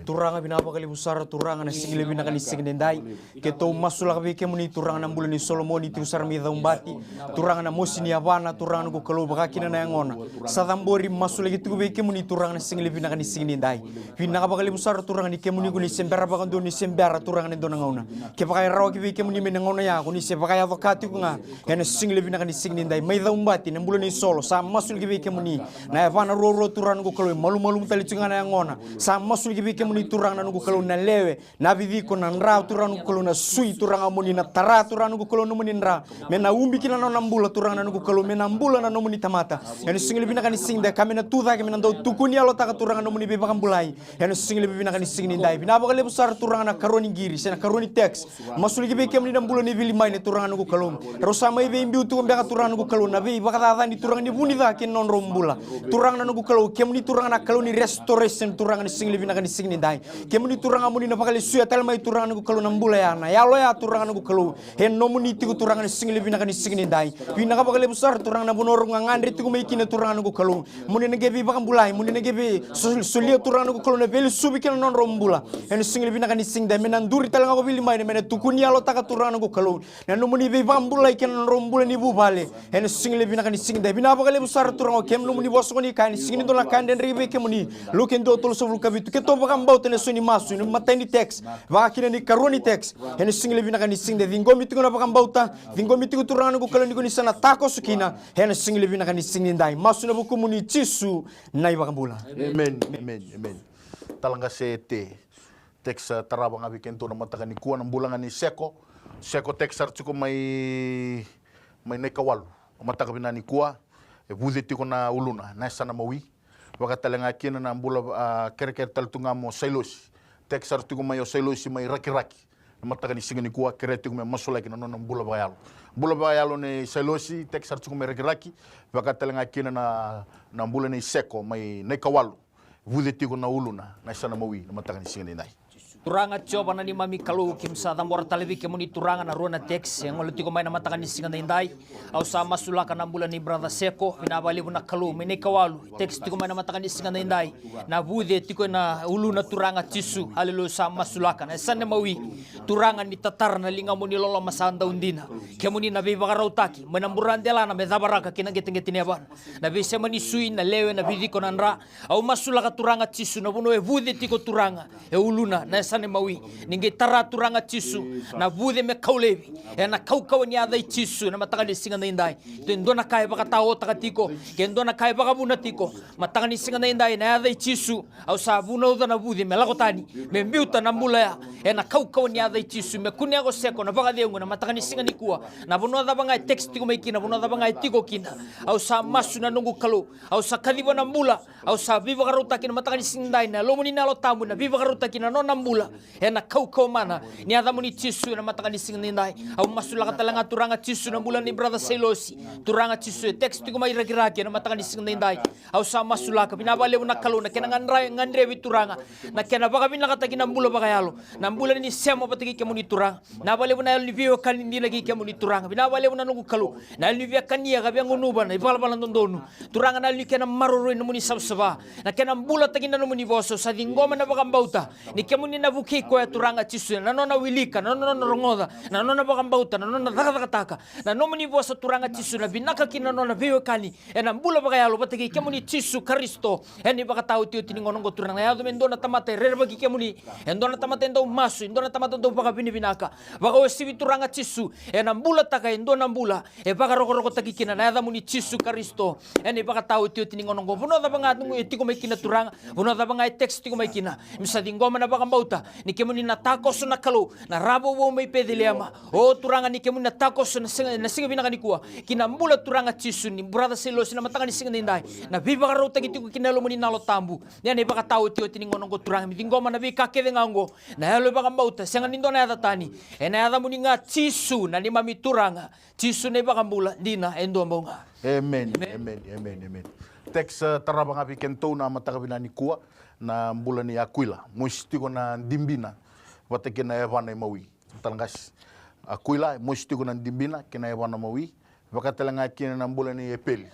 Turaga, vinaka vakalevu sara Turaga na siga levu vinaka ni siga daidai. Keitou masulaka vei kemuni Turaga na bula ni Solomoni tiko sara mai Caubati. Turaga, na mosi ni yavana Turaga noqu Kalou, vaka kina na yagona, sa cabori masulaki tiko vei kemuni Turaga na siga levu vinaka ni siga daidai. Vinaka vakalevu sara Turaga ni kemuni ko ni se bera vakadua, ni se bera Turaga ena dua na gauna. Kevaka e rawa ki vei kemuni mai na gauna ya, ko ni se vakayaco ka tiko ga. Ena siga levu vinaka ni siga daidai, mai Caubati na bula nei Solo, sa masulaki vei kemuni. Na yavana ruarua Turaga noqu Kalou, e malumalumu tale tiko ga na yagona, sa masulaki vei kemuni Turaga na noqu Kalou, na lewe, na viciko, na dra Turaga noqu Kalou, na sui Turaga moni, na tara Turaga noqu Kalou nomuni dra, me na ubi kina na nona bula Turaga na noqu Kalou, me na bula na nomuni tamata. Ena siga levu vinaka ni siga daidai, ka me na tu cake, me na dau tukuni yalotaka Turaga nomuni veivakabulai. Ena siga levu vinaka ni siga daidai, vinaka vakalevu sara Turaga na karua ni qiri se na karua ni text. Masulaki vei kemuni na bula nei Vilimaina Turaga noqu Kalou. Rau sa mai veibiu tiko beka Turaga noqu Kalou, na veivakacacani Turaga ni vu ni ca kei na nodrau bula. Turaga na noqu Kalou, kemuni Turaga na Kalou ni restoration Turaga na siga levu vinaka ni siga daidai. Kemuni Turaga moni na vakalesuya tale mai Turaga noqu Kalou na bula ya, na yalo ya Turaga noqu Kalou. E nomuni tiko Turaga na siga levu vinaka ni siga daidai. Vinaka vakalevu sara Turaga na vanua rau gagadre tiko mai kina Turaga noqu Kalou. Moni na qai veivakabulai, moni na qai vei sol-, solia Turaga noqu Kalou na veilesuvi kei na nodrau bula. Ena siga levu vinaka ni siga daidai, me na duri tale ga ko Vilimaina, me na tukuni yalotaka Turaga noqu Kalou na nomuni veivakabulai kei na nodrau bula ni vuvale. Ena siga levu vinaka ni siga daidai, vinaka vakalevu sara Turaga, o kemuni nomuni vosa ko ni Ka ena sega ni dua na ka e dredre vei kemuni. Luke dua, tolusagavulu ka vitu. Keitou vakabauta ena so ni masu, ni matai ni text, vaka kina ni karua ni text. Ena sega ni vinaka ni sega ni ciqomi tiko na vakabauta. Ciqomi tiko Turaga noqu Kalou ni ko ni sa na takoso kina. Ena sega ni vinaka ni sega ni dai. Masu ena vukumuni Jisu na iVakabula. Amen, amen, amen. Talaqase Te. Text, ah, tarava ga vei kedatou na mataka nikua, na bula ga ni Seko. Seko, text sara tiko mai, mai Naikawalu. Na mataka vinaka nikua, e vuce tiko na uluna, na yasana mawi. Vaka tale ga kina na bula, ah, kerekere tale tu ga mo Sailosi. Text sara tiko mai o Sailosi mai Rakiraki. Na mataka ni siga nikua, kerea tiko me masulaki na nona bula vakayalo. Bula vakayalo nei Sailosi, text sara tiko mai Rakiraki. Vaka tale ga kina na, na bula nei Seko mai Naikawalu. Vuce tiko na uluna, na yasana mawi, na mataka ni siga nidai. Turaga Jiova na neimami Kalou, keimami sa cabora tale vei kemuni Turaga na rua na text e gole tiko mai na mataka ni siga nidai. Au sa masulaka na bula nei brother Seko, vinaka vakalevu na Kalou, mai Naikawalu, text tiko mai na mataka ni siga nidai. Na vuce tiko ena uluna Turaga Jisu, aleluya, sa masulaka. Na yasana mawi, Turaga ni tatara na ligamuni loloma sa dau dina. Kemuni na veivakarautaki, mai na buradelana me cavaraka ki na qeteqete ni yavana. Na veisema ni sui, na lewe, na viciko, na dra, Au masulaka Turaga Jisu na vanua e vuce tiko Turaga, e uluna, na yasana mawi. Ni qai tara Turaga Jisu, na vuce me kau laivi, ena kaukauwa ni yaca i Jisu, na mataka ni siga nidai. Ke dua na ka e vakataotaka tiko, ke dua na ka e vakavuna tiko, mataka ni siga nidai, na yaca i Jisu, au sa vunauca na vuce me lako tani, me biuta na bula ya, ena kaukauwa ni yaca i Jisu, me kunea ko Seko na vakacegu, na mataka ni siga nikua, na vanua cava ga e text tiko mai kina, vanua cava ga e tiko kina. Au sa masu na noqu Kalou, au sa kaciva na bula, Au sa veivakarautaki na mataka ni siga nidai, na Yalomuni na Yalo Tabu na veivakarautaki na nona bula. Ena kaukauwa mana ni yacamuni Jisu ena mataka ni siga nidai. Au masulaka tale ga Turaga Jisu na bula ni brother Sailosi. Turaga Jisu e text tiko mai Rakiraki ena mataka ni siga nidai. Au sa masulaka, vinaka vakalevu na Kalou na kena gadra-, gadrevi Turaga. Na kena vakavinakataki na bula vakayalo. Na bula ni sema vata kei kemuni Turaga. Vinaka vakalevu na yalo ni veiwekani dina kei kemuni Turaga. Vinaka vakalevu na noqu Kalou. Na yalo ni via kania ka via gunuva na ivalavala dodonu. Turaga na yalo ni kena maroroi na nomuni savasava. Na kena bulataki na nomuni vosa, au sa ciqoma na vakabauta. Ni kemuni na vukei koya Turaga Jisu. Na nona wilika, na nona rogoca, na nona vakabauta, na nona cakacakataka. Na nomuni vosa Turaga Jisu, na vinaka kina na nona veiwekani. Ena bula vakayalo vata kei kemuni Jisu Karisito. Ena ivakataotioti ni gauna oqo Turaga, na yaco me dua na tamata e rerevaki kemuni. E dua na tamata e dau masu, e dua na tamata e dau vakavinavinaka. Vakauasivi Turaga Jisu, ena bulataka e dua na bula e vakarokorokotaki kina na yacamuni Jisu Karisito. Ena ivakataotioti ni gauna oqo, vanua cava ga e tiko mai kina Turaga, vanua cava ga e text tiko mai kina, keimami sa ciqoma na vakabauta ni kemuni na takoso na Kalou, na Ravouvou mai Peceliema. O Turaga, ni kemuni na takoso na siga, na siga vinaka nikua ki na bula Turaga Jisu ni brother Sailosi na mataka ni siga nidai. Na veivakarautaki tiko ki na Yalomuni na Yalo Tabu. Ia na ivakataotioti ni gauna oqo Turaga, keimami ciqoma na veika kece ga oqo. Na yalo e vakabauta, sega ni dua na yaca tani. Ena yacamuni ga Jisu na neimami Turaga. Jisu na iVakabula dina e dua bau ga. Amen, amen, amen, amen. Text, uh, tarava ga vei kedatou na mataka vinaka nikua, na bula nei Akuila. Mosi tiko na dibina vata kei na yavana imawi. Talaqase. Akuila, mosi tiko na dibina kei na yavana mawi. Vaka tale ga kina na bula nei Epeli.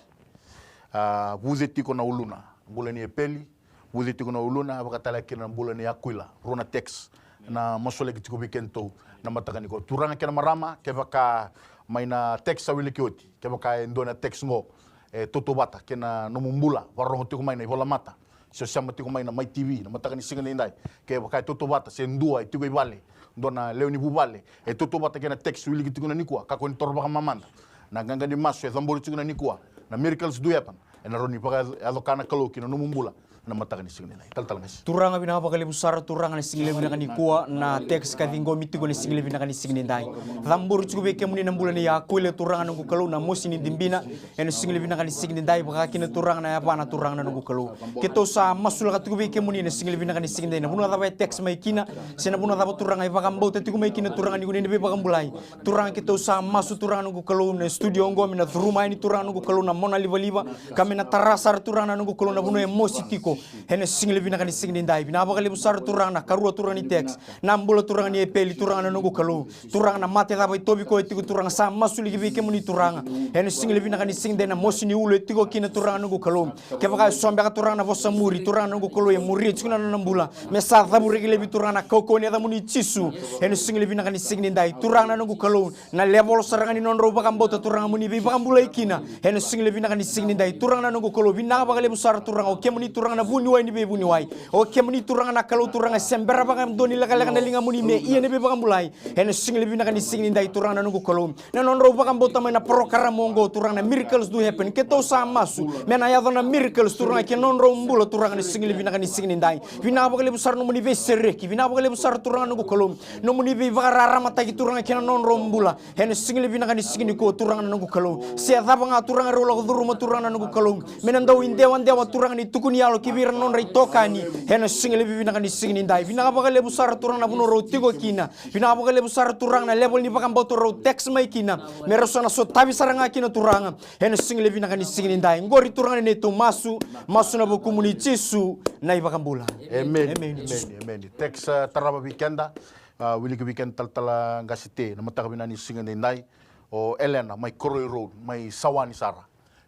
A, vuce tiko na uluna. Bula nei Epeli, vuce tiko na uluna, vaka tale kina na bula nei Akuila. Rua na text na masulaki tiko vei kedatou na mataka nikua. Turaga kei na marama, kevaka mai na text sa wiliki oti, kevaka e dua na text qo e tautauvata kei na nomu bula, vakarorogo tiko mai na ivolamata. Se o sema tiko mai na Mai T V na mataka ni siga nidai, kevaka e tautauvata, se dua e tiko i vale, dua na lewe ni vuvale e tautauvata kei na text wiliki tiko na nikua, kakua ni toro vakamamada. Na qaqa ni masu e cabori tiko na nikua, na miracles do happen. Ena rawa ni vakayaco ka na Kalou ki na nomu bula na mataka ni siga nidai. Talatala Gasi. Turaga, vinaka vakalevu sara Turaga na siga levu vinaka nikua, na text ka ciqomi tiko na siga levu vinaka ni siga nidai. Cabori tiko vei kemuni na bula nei Akuila Turaga noqu Kalou, na mosi ni dibina. Ena siga levu vinaka ni siga nidai, vaka kina Turaga na yavana Turaga na noqu Kalou. Keitou sa masulaka tiko vei kemuni na siga levu vinaka ni siga nidai. Na vanua cava e text mai kina, se na vanua cava Turaga e vakabauta tiko mai kina Turaga ni ko ni na veivakabulai. Turaga keitou sa masu Turaga noqu Kalou na studio oqo me na curuma yani Turaga noqu Kalou na mona livaliva. Ka me na tara sara Turaga na noqu Kalou na vanua e mosi tiko. Ena siga levu vinaka ni siga ni dai, vinaka vakalevu sara Turaga na karua Turaga ni text, na bula Turaga ni Epeli, Turaga na noqu Kalou. Turaga na mate cava e tauvi koya tiko Turaga, sa masulaki vei kemuni Turaga. Ena siga levu vinaka ni siga ni dai na mosi ni ulu e tiko kina Turaga na noqu Kalou. Kevaka e so beka Turaga na vosa muri, Turaga na noqu Kalou, e muria tiko na nona bula. Me sa cavuraki laivi Turaga na kaukauwa ni yacamuni Jisu. Ena siga levu vinaka ni siga ni dai Turaga na noqu Kalou. Na level sara ga ni nodrau vakabauta Turaga mo ni veivakabulai kina. Ena siga levu vinaka ni siga ni dai Turaga na noqu Kalou, vinaka vakalevu sara Turaga, o kemuni Turaga na vuniwai ni veivuniwai. O kemuni Turaga na Kalou Turaga, se bera vakadua ni lekaleka na ligamuni me ia na veivakabulai. Ena siga levu vinaka ni siga ni dai Turaga na noqu Kalou, na nodrau vakabauta mai na porokaramu oqo Turaga na miracles do happen, keitou sa masu me na yaco na miracles Turaga kei na nodrau bula Turaga na siga levu vinaka ni siga ni dai. Vinaka vakalevu sara nomuni veisereki, vinaka vakalevu sara Turaga na noqu Kalou, nomuni veivakararamataki Turaga kei na nodrau bula. Ena siga levu vinaka ni siga nikua Turaga na noqu Kalou, se cava ga Turaga rau lako curuma Turaga na noqu Kalou, me na dau idewadewa Turaga ni tukuni yalo ki vei ira na nodra itokani. Ena siga levu vinaka ni siga ni dai, vinaka vakalevu sara Turaga na vanua rau tiko kina. Vinaka vakalevu sara Turaga na level ni vakabauta rau text mai kina, me rau sa na sotavi sara ga kina Turaga. Ena siga levu vinaka ni siga ni dai, qori Turaga na neitou masu, masu na vukumuni Jisu na iVakabula. Emeni. Emeni. Emeni. Emeni. Text, uh, tarava vei keda. A, wiliki vei keda talatala qase Te na mataka vinaka ni siga ni dai. O Elena mai Koroi Road, mai Sawani sara.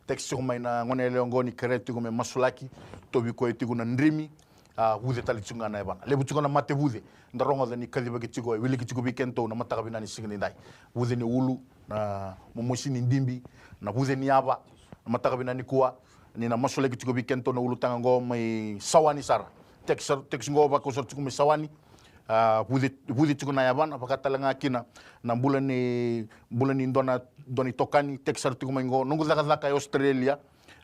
Text tiko mai na gone yalewa oqo ni kerea tiko me masulaki, tauvi koya tiko na drimi. A, vuce tale tiko ga na yavana. Levu tiko na mate vuce da rogoca ni kacivaki tiko, e wiliki tiko vei kedatou na mataka vinaka ni siga ni dai. Vuce ni ulu, na momosi ni dibi, na vuce ni yava, na mataka vinaka nikua. Ni na masulaki tiko vei kedatou na ulutaga oqo mai Sawani sara. Text, text oqo vakau sara tiko mai Sawani. A, vuce, vuce tiko na yavana, vaka tale ga kina na bula ni, bula ni dua na, dua na itokani, text sara tiko mai qo, noqu cakacaka e Australia.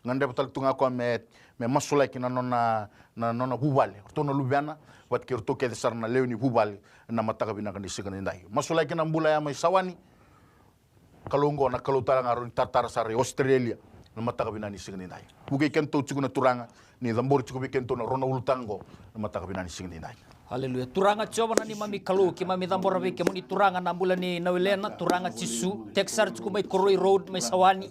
Gadreva tale tu ga koya me, me masulaki na nona, na nona vuvale, ratou na luvena vata kei ratou kece sara na lewe ni vuvale. Na mataka vinaka ni siga ni dai, masulaki na bula ya mai Sawani. Kalou oqo na Kalou tale ga rau ni taratara sara e Australia. Na mataka vinaka ni siga ni dai, vukei kedatou tiko na Turaga ni cabori tiko vei kedatou na rua na ulutaga oqo. Na mataka vinaka ni siga ni dai. Aleluya. Turaga Jiova na neimami Kalou, keimami cabora vei kemuni Turaga na bula nei nau Elena, Turaga Jisu, text sara tiko mai Koroi Road mai Sawani.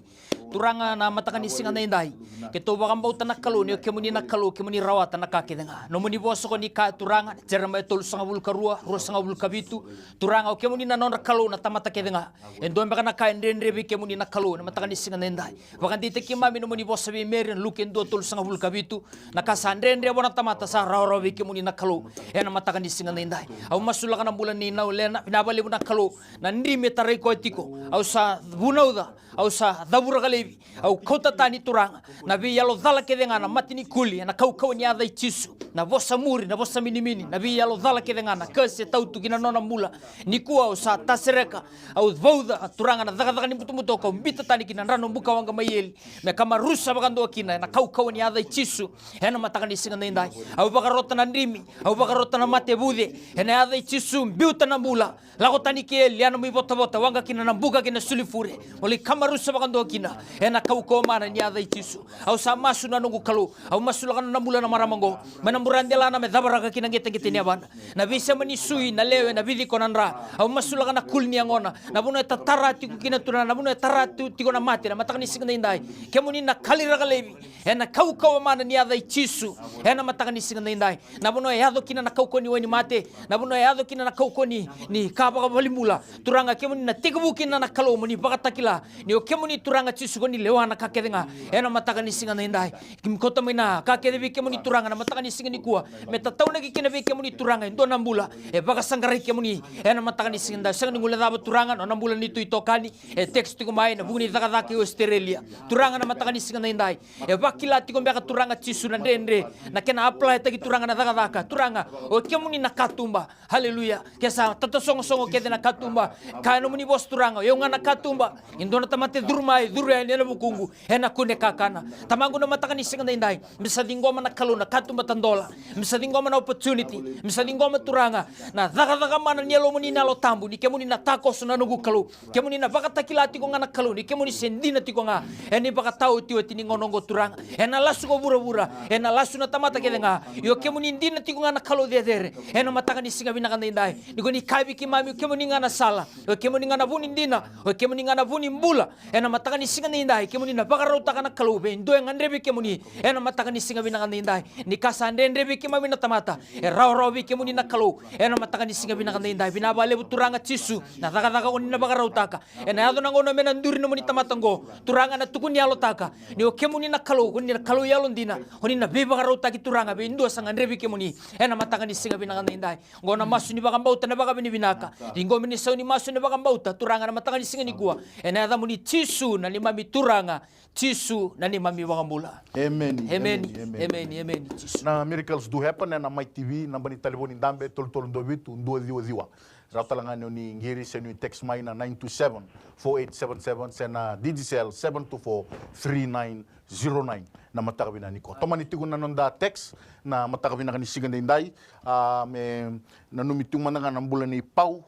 Turaga na mataka ni siga ni dai, keitou vakabauta na Kalou ni o kemuni na Kalou, kemuni rawata na ka kece ga. Nomuni vosa ko ni kaya Turaga, Jeremaia tolusagavulu ka rua, ruasagavulu ka vitu. Turaga, o kemuni na nodra Kalou na tamata kece ga. E dua beka na ka e dredre vei kemuni na Kalou ena mataka ni siga ni dai. Vakadeitaki keimami nomuni vosa vei Meri ena Luke dua tolusagavulu ka vitu. Na ka sa dredre vua na tamata sa rawarawa vei kemuni na Kalou. Ena mataka ni siga ni dai, au masulaka na bula nei nau Elena, vinaka vakalevu na Kalou. Na drimi e tarai koya tiko, au sa vunauca, au sa cavuraka laivi. Au kauta tani Turaga na veiyalo cala kece ga, na mate ni kuli, ena kaukauwa ni yaca i Jisu. Na vosa muri, na vosa minimini, na veiyalo cala kece ga, na kase e tau tu ki na nona bula. Nikua au sa tasereka, au vauca Turaga na cakacaka ni butobuto, kau bita tani ki na dra na bukawaqa mai eli, me kamarusa vakadua kina ena kaukauwa ni yaca i Jisu. Ena mataka ni siga ni dai, au vakarota na drimi, au vakarota na mate vuce. Ena yaca i Jisu, biuta na bula. Lako tani ki eli, ena mai votavota, waqa kina na buka kei na sulifure. Mo lai kamarusa vakadua kina ena kaukauwa mana ni yaca i Jisu. Au sa masu na noqu Kalou, au masulaka na bula na marama oqo mai na buradelana me cavaraka ki na qeteqete ni yavana. Na veisema ni sui, na lewe, na viciko, na dra. Au masulaka na kuli ni yagona, na vanua e tatara tiko kina Turaga, na vanua e tara tu tiko na mate ena mataka ni siga ni dai. Kemuni na kaliraka laivi ena kaukauwa mana ni yaca i Jisu. Ena mataka ni siga ni dai, na vanua e yaco kina na kaukauwa ni wainimate, na vanua e yaco kina na kaukauwa ni, ni ka vakavalenibula. Turaga, kemuni na tekivu kina na Kalou mo ni vakatakila ni o kemuni Turaga Jisu ko ni lewa na ka kece ga. Ena mataka ni siga ni dai, keimami kauta mai na ka kece vei kemuni Turaga na mataka ni siga nikua, me tataunaki kina vei kemuni Turaga e dua na bula e vakasaqarai kemuni. Ena mataka ni siga ni dai, sega ni guilecava Turaga na nona bula ni tu itokani. E text tiko mai na vuku ni cakacaka e Australia. Turaga na mataka ni siga ni dai, e vakila tiko beka Turaga Jisu na dredre, na kena apply taki Turaga na cakacaka. Turaga, o kemuni na katuba. Haleluya. Ke sa tatasogosogo kece na katuba, kaya nomuni vosa Turaga, o yau ga na katuba. E dua na tamata e curu mai, curu yani ena vukuqu, ena kune kakana. Tamaqu na mataka ni siga ni dai, me sa ciqoma na Kalou na katuba tadola. Me sa ciqoma na opportunity, me sa ciqoma Turaga na cakacaka mana ni Yalomuni na Yalo Tabu, ni kemuni na takoso na noqu Kalou. Kemuni na vakatakila tiko ga na Kalou ni kemuni se dina tiko ga. Ena ivakataotioti ni gauna oqo Turaga, ena lasu ko vuravura, ena lasu na tamata kece ga. Io, kemuni dina tiko ga na Kalou. cecere. Ena mataka ni siga vinaka daidai, ni ko ni kaya vei keimami, o kemuni ga na sala, o kemuni ga na vu ni dina, o kemuni ga na vu ni bula. Ena mataka ni siga daidai, kemuni na vakarautaka na Kalou vei dua e gadrevi kemuni. Ena mataka ni siga vinaka daidai, ni ka sa dredre vei keimami na tamata, e rawarawa vei kemuni na Kalou. Ena mataka ni siga vinaka daidai, vinaka vakalevu Turaga Jisu, na cakacaka oni na vakarautaka. Ena yaco na gauna me na duri nomuni tamata oqo, Turaga, na tukuni yalotaka ni o kemuni na Kalou, koni na Kalou yalodina, koni na veivakarautaki Turaga vei dua sa gadrevi kemuni. Ena mataka ni siga vinaka daidai, oqo na masu ni vakabauta, na vakavinavinaka. Ni qo me ni sau ni masu ni vakabauta Turaga na mataka ni siga nikua. Ena yacamuni Jisu na neimami Turaga, Jisu na neimami iVakabula. Emeni, emeni, emeni, emeni, emeni. Jisu. Na Miracles Do Happen ena Mai T V, naba ni talevoni dabe tolu tolu dua vitu dua ciwa ciwa. Rawa tale ga ni o ni qiri se ni text mai na nine two seven four eight seven seven se na Digicel seven two four three nine zero nine. Na mataka vinaka nikua, tomani tiko na noda text na mataka vinaka ni siga daidai. A, me nanumi tiko mada ga na bula ni Pau,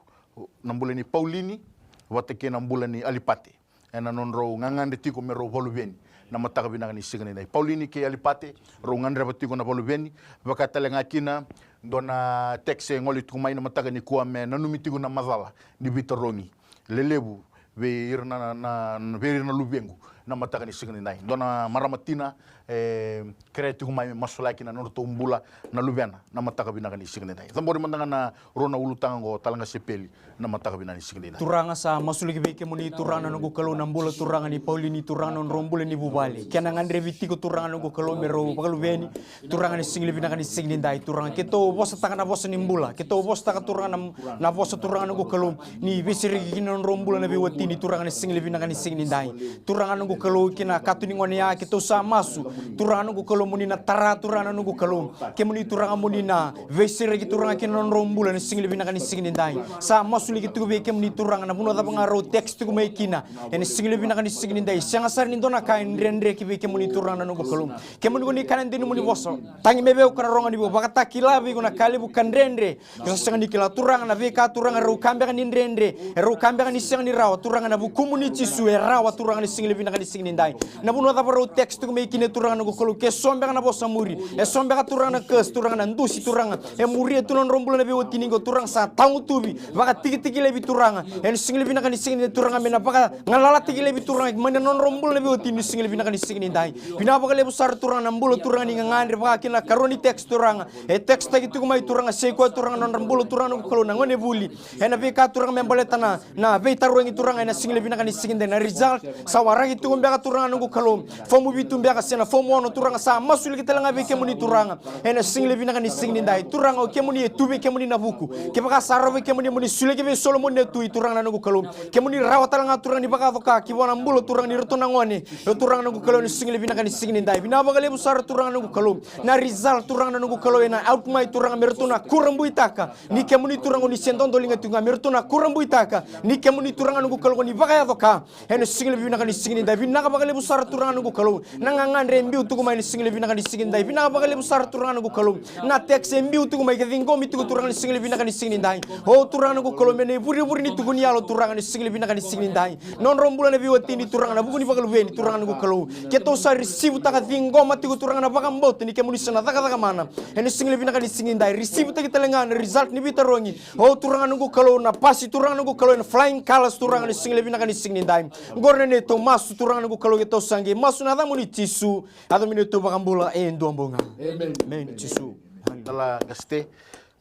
na bula ni Paulini vata kei na bula ni Alipate. Ena nodrau gagadre tiko me rau vakaluveni na mataka vinaka ni siga daidai. Paulini kei Alipate, rau gadreva tiko na vakaluveni. Vaka tale ga kina dua na text e gole tiko mai na mataka nikua, me nanumi tiko na macala ni veitarogi lelevu vei ira na, na, na, vei ira na luvequ na mataka ni siga daidai. Dua na marama tina e kerea tiko mai me masulaki na nodratou bula na luvena na mataka vinaka ni siga daidai. Cabori mada ga na rua na ulutaga oqo, Tala Qase Peli, na mataka vinaka ni siga daidai. Turaga, sa masulaki vei kemuni Turaga na noqu Kalou na bula Turaga ni Paulini, Turaga na nodrau bula ni vuvale, kena gadrevi tiko Turaga na noqu Kalou me rau vakaluveni. Turaga ni siga levu vinaka ni siga daidai, Turaga, keitou vosataka na vosa ni bula, keitou vosataka Turaga na, na vosa Turaga na noqu Kalou, ni veisereki kina na nodrau bula na veiwatini Turaga ni siga levu vinaka ni siga daidai. Turaga na noqu Kalou, kina kato ni gone ya keitou sa masu, Turaga na noqu Kalou, mo ni na tara Turaga na noqu Kalou, kemuni Turaga mo ni na veisereki Turaga kina na nodrau bula na siga levu vinaka ni siga daidai. Sa masulaki tiko vei kemuni Turaga na vanua cava ga rau text tiko mai kina ena siga levu vinaka ni siga daidai. Sega sara ni dua na ka e dredre ki vei kemuni Turaga na noqu Kalou. Kemuni ko ni kaya na dina ni nomuni vosa, tagi mai vei au ka na rogo ni vou, vakatakila vei iko na ka levu ka dredre ko sa sega ni kila. Turaga, na veika Turaga rau kaya beka ni dredre, e rau kaya beka ni sega ni rawa, Turaga na vukumuni Jisu e rawa Turaga ni siga levu vinaka ni siga daidai. Na vanua cava rau text tiko mai kina Turaga na noqu Kalou, ke so beka na vosa muri, e so beka Turaga na curse, Turaga na dusi Turaga e muria tu na nodrau bula na veiwatini qo, Turaga sa tagutuvi, vakatikitiki laivi Turaga ena siga levu vinaka ni siga daidai, Turaga me na vakagalalataki laivi Turaga mai na nodrau bula na veiwatini na siga levu vinaka ni siga daidai. Vinaka vakalevu sara Turaga na bula Turaga ni gagadre, vaka kina na karua ni text Turaga e textaki tiko mai Turaga, se i koya Turaga na nodra bula Turaga na noqu Kalou na gonevuli, ena veika Turaga me baleta na, na veitarogi Turaga ena siga levu vinaka ni siga daidai, na result sa waraki tiko beka Turaga na noqu Kalou, fomu vitu beka se na fomu ono Turaga, sa masulaki tale ga vei kemuni Turaga ena siga levu vinaka ni siga daidai. Turaga, o kemuni e tu vei kemuni na vuku, kevaka sa rawa vei kemuni mo ni solia ki vei Solomoni na tui Turaga na noqu Kalou, kemuni rawa tale ga Turaga ni vakayaco ka ki vua na bula Turaga ni ratou na gone, o Turaga na noqu Kalou, ena siga levu vinaka ni siga daidai. Vinaka vakalevu sara Turaga na noqu Kalou, na result Turaga na noqu Kalou ena out mai Turaga me ratou na kurabuitaka ni kemuni Turaga o ni se dodoliga tiko ga, me ratou na kurabuitaka ni kemuni Turaga na noqu Kalou ko ni vakayaco ka ena siga levu vinaka ni siga daidai. Vinaka vakalevu sara Turaga na noqu Kalou, na gagadre e biu tiko mai ena siga levu vinaka ni siga daidai. Vinaka vakalevu sara Turaga na noqu Kalou, na text e biu tiko mai ke ciqomi tiko Turaga ena siga levu vinaka ni siga daidai. O Turaga na noqu Kalou, me na ivurevure ni tuku ni yalo Turaga ena siga levu vinaka ni siga daidai. Nodrau bula na veiwatini Turaga na vuku ni vakaluveni Turaga na noqu Kalou, keitou sa risivutaka, ciqoma tiko Turaga na vakabauta ni kemuni sa na cakacaka mana ena siga levu vinaka ni siga daidai. Risivutaki tale ga na result ni veitarogi, o Turaga na noqu Kalou, na pasi Turaga na noqu Kalou ena flying colours Turaga ena siga levu vinaka ni siga daidai. Oqori na neitou masu Turaga na noqu Kalou, keitou sa qai masu ena yacamuni Jisu, yaca ni neitou vakabula e dua bau ga. Emeni. Emeni Jisu. Tala Qase,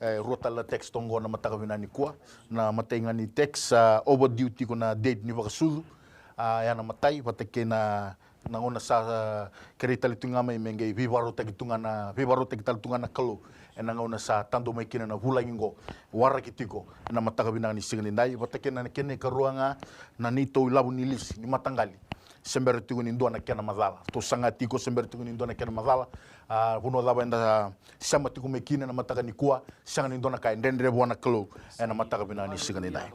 e, rua tale na text oqo na mataka vinaka nikua. Na matai ga ni text, a, overdue tiko na date ni vakasucu. A, ya na matai, vata kei na, na gauna sa, a, kerei tale tu ga mai me qai veivakarautaki tu ga na, veivakarautaki tale tu ga na Kalou ena gauna sa tadu mai kina na vulagi oqo, waraki tiko na mataka vinaka ni siga daidai. Vata kei na kena ikarua ga, na neitou ilavo ni lisi ni mataqali, se bera tiko ni dua na kena macala. Tou saga tiko se bera tiko ni dua na kena macala. A, vanua cava eda sema tiko mai kina na mataka nikua, sega ni dua na ka e dredre vua na Kalou ena mataka vinaka ni siga daidai.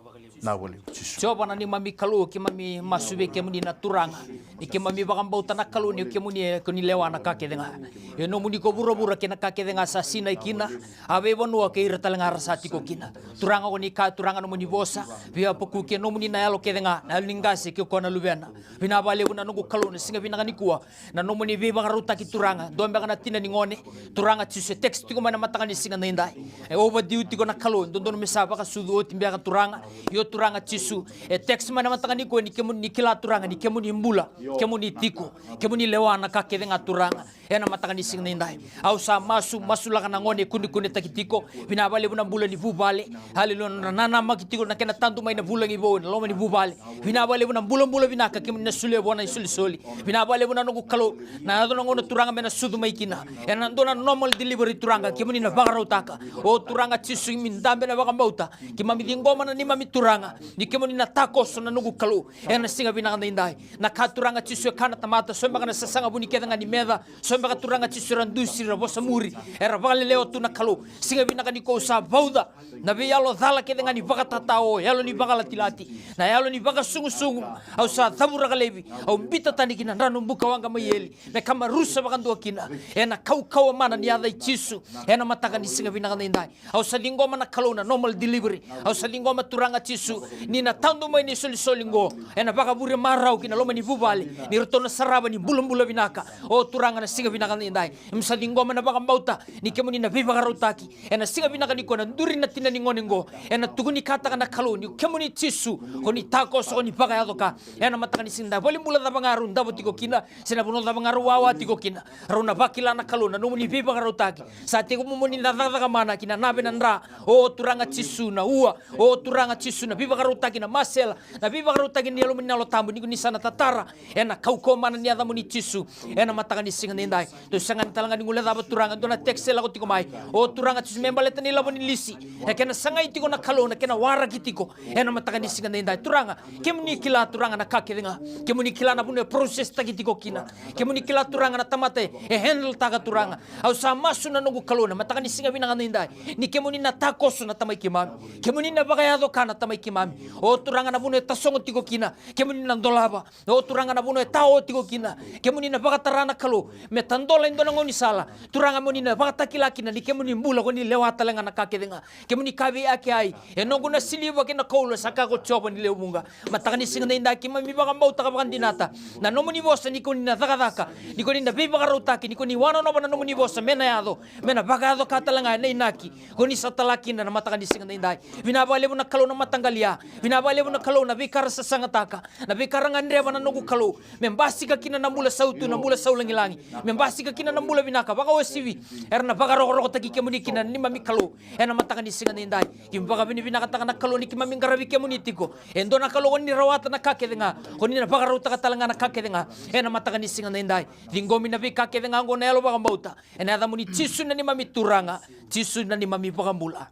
Na voli Jisu. Jiova na neimami Kalou, keimami masu vei kemuni na Turaga. Ni keimami vakabauta na Kalou ni o kemuni e ko ni lewa na ka kece ga. E nomuni ko vuravura kei na ka kece ga sa sinai kina. A veivanua kei ira tale ga ra sa tiko kina. Turaga, ko ni kaya Turaga nomuni vosa. Veivakuki e nomuni na yalo kece ga, na yalo ni qase kei koya na luvena. Vinaka vakalevu na noqu Kalou na siga vinaka nikua. Na nomuni veivakarautaki Turaga, dua beka na tina ni gone. Turaga Jisu, e text tiko mai na mataka ni siga nidai. E overdue tiko na Kalou, dodonu me sa vakasucu oti beka Turaga. Io Turaga Jisu, e text mai na mataka nikua ni kemuni kila Turaga, ni kemuni bula, kemuni tiko, kemuni lewa na ka kece ga Turaga. Ena mataka ni siga nidai. Au sa masu, masulaka na gone e kunekunetaki tiko. Vinaka vakalevu na bula ni vuvale. Haleluya, na nanamaki tiko na kena tadu mai na vulagi vou, na loma ni vuvale. Vinaka vakalevu na bulabula vinaka kemuni na solia vua na isolisoli. Vinaka vakalevu na noqu Kalou. Na yaco na gauna Turaga me na sucu mai kina. Ena dua na normal delivery Turaga, kemuni na vakarautaka. O Turaga Jisu, keimami dabe na vakabauta. Keimami ciqoma na neimami Turaga. Ni kemuni na takoso na noqu Kalou. Ena siga vinaka nidai. Na ka Turaga Jisu e kana tamata, so beka na sasaga vuni kece ga ni meca. So beka Turaga Jisu era dusi, era vosa muri. Era vakalelewa tu na Kalou. Siga vinaka nikua au sa vauca. Na veiyalo cala kece ga ni vakatatao, yalo ni vakalatilati, na yalo ni vakasugusugu, au sa cavuraka laivi, au bita tani ki na drano buka waqa mai eli, me kamarusa vakadua kina, ena kaukauwa mana ni yaca i Jisu, ena mataka ni siga vinaka nidai. Au sa ciqoma na Kalou na normal delivery, au sa ciqoma Turaga Jisu, ni na tadu mai ni solisoli qo, ena vakavure marau ki na loma ni vuvale, ni ratou na sarava ni bulabula vinaka, o Turaga na siga vinaka nidai. Keimami sa ciqoma na vakabauta, ni kemuni na veivakarautaki, ena siga vinaka nikua na duri na tina ni gone qo. Ena tukunikataka na Kalou ni kemuni Jisu, ko ni takoso, ko ni vakayaco ka. Ena mataka ni siga nidai, valenibula cava ga rau davo tiko kina, se na vanua cava ga rau wawa tiko kina. Rau na vakila na Kalou na nomuni veivakarautaki. Sa tekivu mo ni na cakacaka mana ki na nave na dra. O Turaga Jisu na ua. O Turaga Jisu na veivakarautaki na masela. Na veivakarautaki ni Yalomuni na Yalo Tabu ni ko ni sa na tatara. Ena kaukauwa mana ni yacamuni Jisu. Ena mataka ni siga nidai. Tou sega ni tale ga ni guilecava Turaga, dua na text e lako tiko mai. O Turaga Jisu, me baleta na ilavo ni lisi. E kena sagai tiko na Kalou, na kena waraki tiko. Ena mataka ni siga nidai. Turaga, kemuni kila Turaga na ka kece ga. Kemuni kila na vanua e process taki tiko kina. Kemuni kila Turaga na tamata e handle taka Turaga. Au sa masu na noqu Kalou na mataka ni siga vinaka nidai. Ni kemuni na takoso na tamai keimami. Kemuni na vakayaco ka na tamai keimami. O Turaga na vanua e tasogo tiko kina. Kemuni na dolava. O Turaga na vanua e tao tiko kina. Kemuni na vakatara na Kalou. Me tadola e dua na gaunisala. Turaga mo ni na vakatakila kina ni kemuni bula ko ni lewa tale ga na ka kece ga. Kemuni kaya vei Ake, ai. E noqu na siliva kei na koula sa ka ko Jiova ni lewe vuqa. Mataka ni siga nidai keimami vakabauta ka vakadinata. Na nomuni vosa ni ko ni na cakacaka. Ni ko ni na veivakarautaki. Ni ko ni wanonova na nomuni vosa me na yaco. Me na vakayaco ka tale ga ena inaki. Ko ni sa tala kina na mataka ni siga nidai. Vinaka vakalevu na Kalou na mataqali ya. Vinaka vakalevu na Kalou na veika ra sasagataka. Na veika ra gadreva na noqu Kalou. Me basika kina na bula sautu, na bula saulagilagi. Me basika kina na bula vinaka, vakauasivi. Era na vakarokorokotaki kemuni kina na neimami Kalou. Ena mataka ni siga nidai. Keimami vakavinavinakataka na Kalou ni keimami qaravi kemuni tiko. E dua na Kalou ko ni rawata na ka kece ga. Ko ni na vakarautaka tale ga na ka kece ga. Ena mataka ni siga nidai. Ciqomi na veika kece ga oqo na yalo vakabauta. Ena yacamuni Jisu na neimami Turaga, Jisu na neimami Vakabula.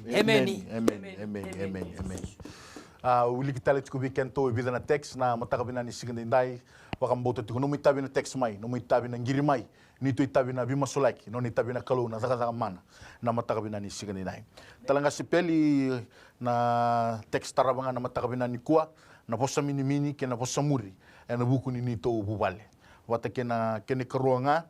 Emeni. Emeni, emeni, emeni, emeni. A, wiliki tale tiko vei kedatou e vica na text na mataka vinaka ni siga nidai. Vakabauta tiko nomu itavi na text mai, nomu itavi na qiri mai. Ni tou itavi na veimasulaki, nona itavi na Kalou na cakacaka mana. Na mataka vinaka ni siga nidai. Tala ga Sipeli na text tarava ga na mataka vinaka nikua. Na vosa minimini kei na vosa muri. Ena vuku ni neitou vuvale. Vata kei na kena ikarua ga.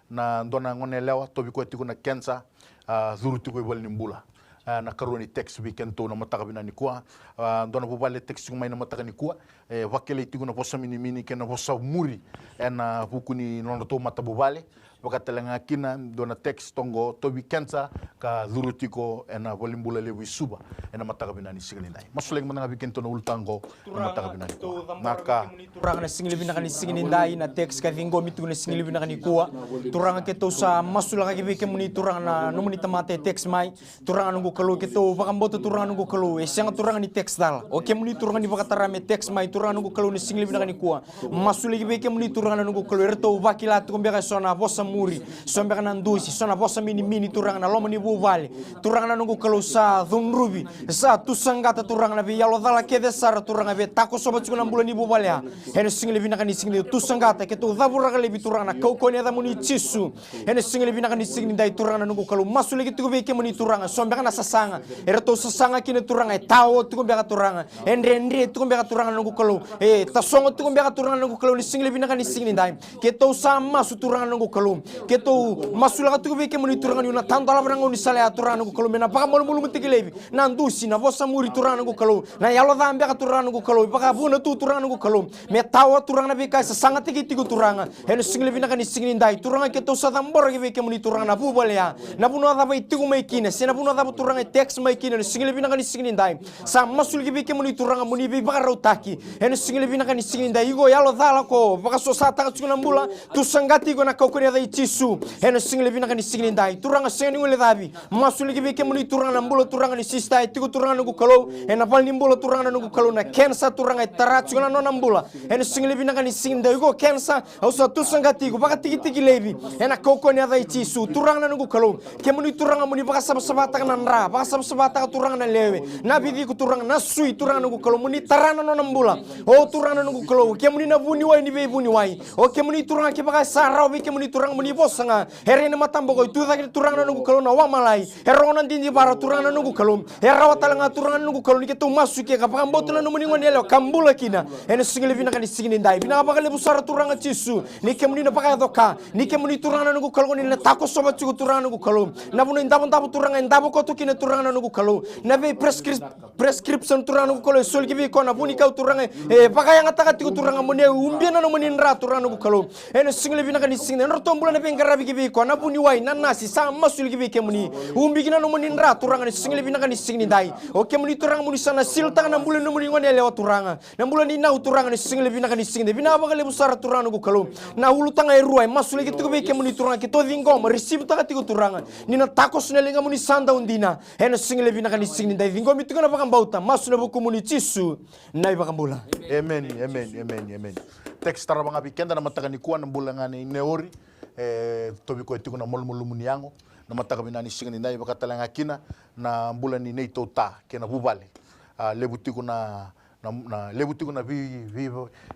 Na dua na gone yalewa, tauvi koya tiko na kenisa, a, curu tiko i valenibula. A, na karua ni text vei kedatou na mataka vinaka nikua. A, dua na vuvale text tiko mai na mataka nikua. E, vakilai tiko na vosa minimini kei na vosa muri. Ena vuku ni nodratou matavuvale. Vakatalega kina, dua na text toqo, tauvi kenisa, ka curu tiko ena valenibula levu i Suva. Ena mataka vinaka ni siga nidai. Masulaki mada ga vei kedatou na ulutaga oqo. Na mataka vinaka nikua. Naka. Turaga na siga levu vinaka ni siga nidai, na text ka ciqomi tu na siga levu vinaka nikua. Turaga keitou sa masulaka ki vei kemuni Turaga na nomuni tamata e text mai. Turaga noqu Kalou keitou vakabauta Turaga noqu Kalou. E sega Turaga ni text cala. O kemuni Turaga ni vakatara me text mai Turaga noqu Kalou na siga levu vinaka nikua. Masulaki vei kemuni Turaga na noqu Kalou. Eratou vakila tiko beka eso na vosa muri, so beka na dusi, so na vosa minimini Turaga na loma ni vuvale. Turaga na noqu Kalou sa cudruvi, sa tusaqata Turaga na veiyalo cala kece sara Turaga, veitakosova tiko na bula ni vuvale ya. Ena siga levu vinaka ni siga ni tusaqata, keitou cavuraka laivi Turaga na kaukauwa ni yacamuni Jisu. Ena siga levu vinaka ni siga ni dai Turaga na noqu Kalou, masulaki tiko vei kemuni Turaga, so beka na sasaga eratou sasaga kina Turaga, e tao tiko beka Turaga, e dredre tiko beka Turaga na noqu Kalou, e tasogo tiko beka Turaga na noqu Kalou, ni siga levu vinaka ni siga ni dai. Keitou sa masu Turaga na noqu Kalou. Keitou masulaka tiko vei kemuni Turaga niu na tadolava na gaunisala ya Turaga na noqu Kalou, me na vakamalumalumutaki laivi na dusi, na vosa muri Turaga na noqu Kalou, na yalo ca beka Turaga na noqu Kalou, vakavuna tu Turaga na noqu Kalou, me tawa Turaga na veika e sasagataki tiko Turaga. Ena siga levu vinaka ni siga ni dai Turaga keitou sa caboraki vei kemuni Turaga na vuvale ya, na vanua cava e tiko mai kina, se na vanua cava Turaga e text mai kina, ena siga levu vinaka ni siga ni dai. Sa masulaki vei kemuni Turaga mo ni veivakarautaki. Ena siga levu vinaka ni siga ni dai, iko yalo cala ko vakasosataka tiko na bula, tusaqati iko ena kaukauwa ni yaca i Jisu. Ena siga levu vinaka ni siga ni dai Turaga, sega ni guilecavi, masulaki vei kemuni Turaga na bula Turaga ni sista e tiko Turaga na noqu Kalou ena vale ni bula Turaga na noqu Kalou, na kensa Turaga e tara tiko na nona bula. Ena siga levu vinaka ni siga ni dai, iko kensa, au sa tusaqati iko, vakatikitiki laivi ena kaukauwa ni yaca i Jisu Turaga na noqu Kalou. Kemuni Turaga mo ni vakasavasavataka na dra, vakasavasavataka Turaga na lewe, na viciko Turaga, na sui Turaga na noqu Kalou, mo ni tara na nona bula. O Turaga na noqu Kalou, kemuni na vuniwai ni veivuniwai. O kemuni Turaga, kevaka e sa rawa vei kemuni Turaga mo ni vosa ga, e rai na mataboko, e tu cake Turaga na noqu Kalou na wamalai, e rogo na didivara Turaga na noqu Kalou. E rawa tale ga Turaga na noqu Kalou ni keitou masu ke ka vakabauta na nomuni gone yalewa ka bula kina. Ena siga levu vinaka ni siga ni dai, vinaka vakalevu sara Turaga Jisu, ni kemuni na vakayaco ka, ni kemuni Turaga na noqu Kalou ni na takosova tiko Turaga na noqu Kalou. Na vanua idavodavo Turaga e davo koto kina Turaga na noqu Kalou. Na vei prescrip-, prescription Turaga na noqu Kalou e soli ki vei koya, na vunikau Turaga e vakayagataka tiko Turaga mo ni ubia na nomuni dra Turaga na noqu Kalou. Ena siga levu vinaka ni siga ni dai, na ratou bula na veiqaravi ki vei koya, na vuniwai, na nasi, sa masulaki vei kemuni. Ubi kina na nomuni dra Turaga ena siga levu vinaka ni siga ni dai. O kemuni Turaga mo ni sa na silotaka na bula ni nomuni gone yalewa Turaga. Na bula ni nau Turaga ena siga levu vinaka ni siga ni dai. Vinaka vakalevu sara Turaga na noqu Kalou. Na ulutaga e rua e masulaki tiko vei kemuni Turaga, keitou ciqoma, receive-taka tiko Turaga. Ni na takoso na ligamuni sa dau dina. Ena siga levu vinaka ni siga ni dai, ciqomi tiko na vakabauta, masu ena vukumuni Jisu na iVakabula. Emeni, emeni, emeni, emeni. Text tarava ga vei keda na mataka nikua, na bula ga nei Neori. E tovi koya tiko na malumalumu ni yago na mataka vinaka ni siga ni dai, vaka tale ga kina na bula ni neitou ta kei na vuvale. A, levu tiko na, na, na, levu tiko na vei, vei,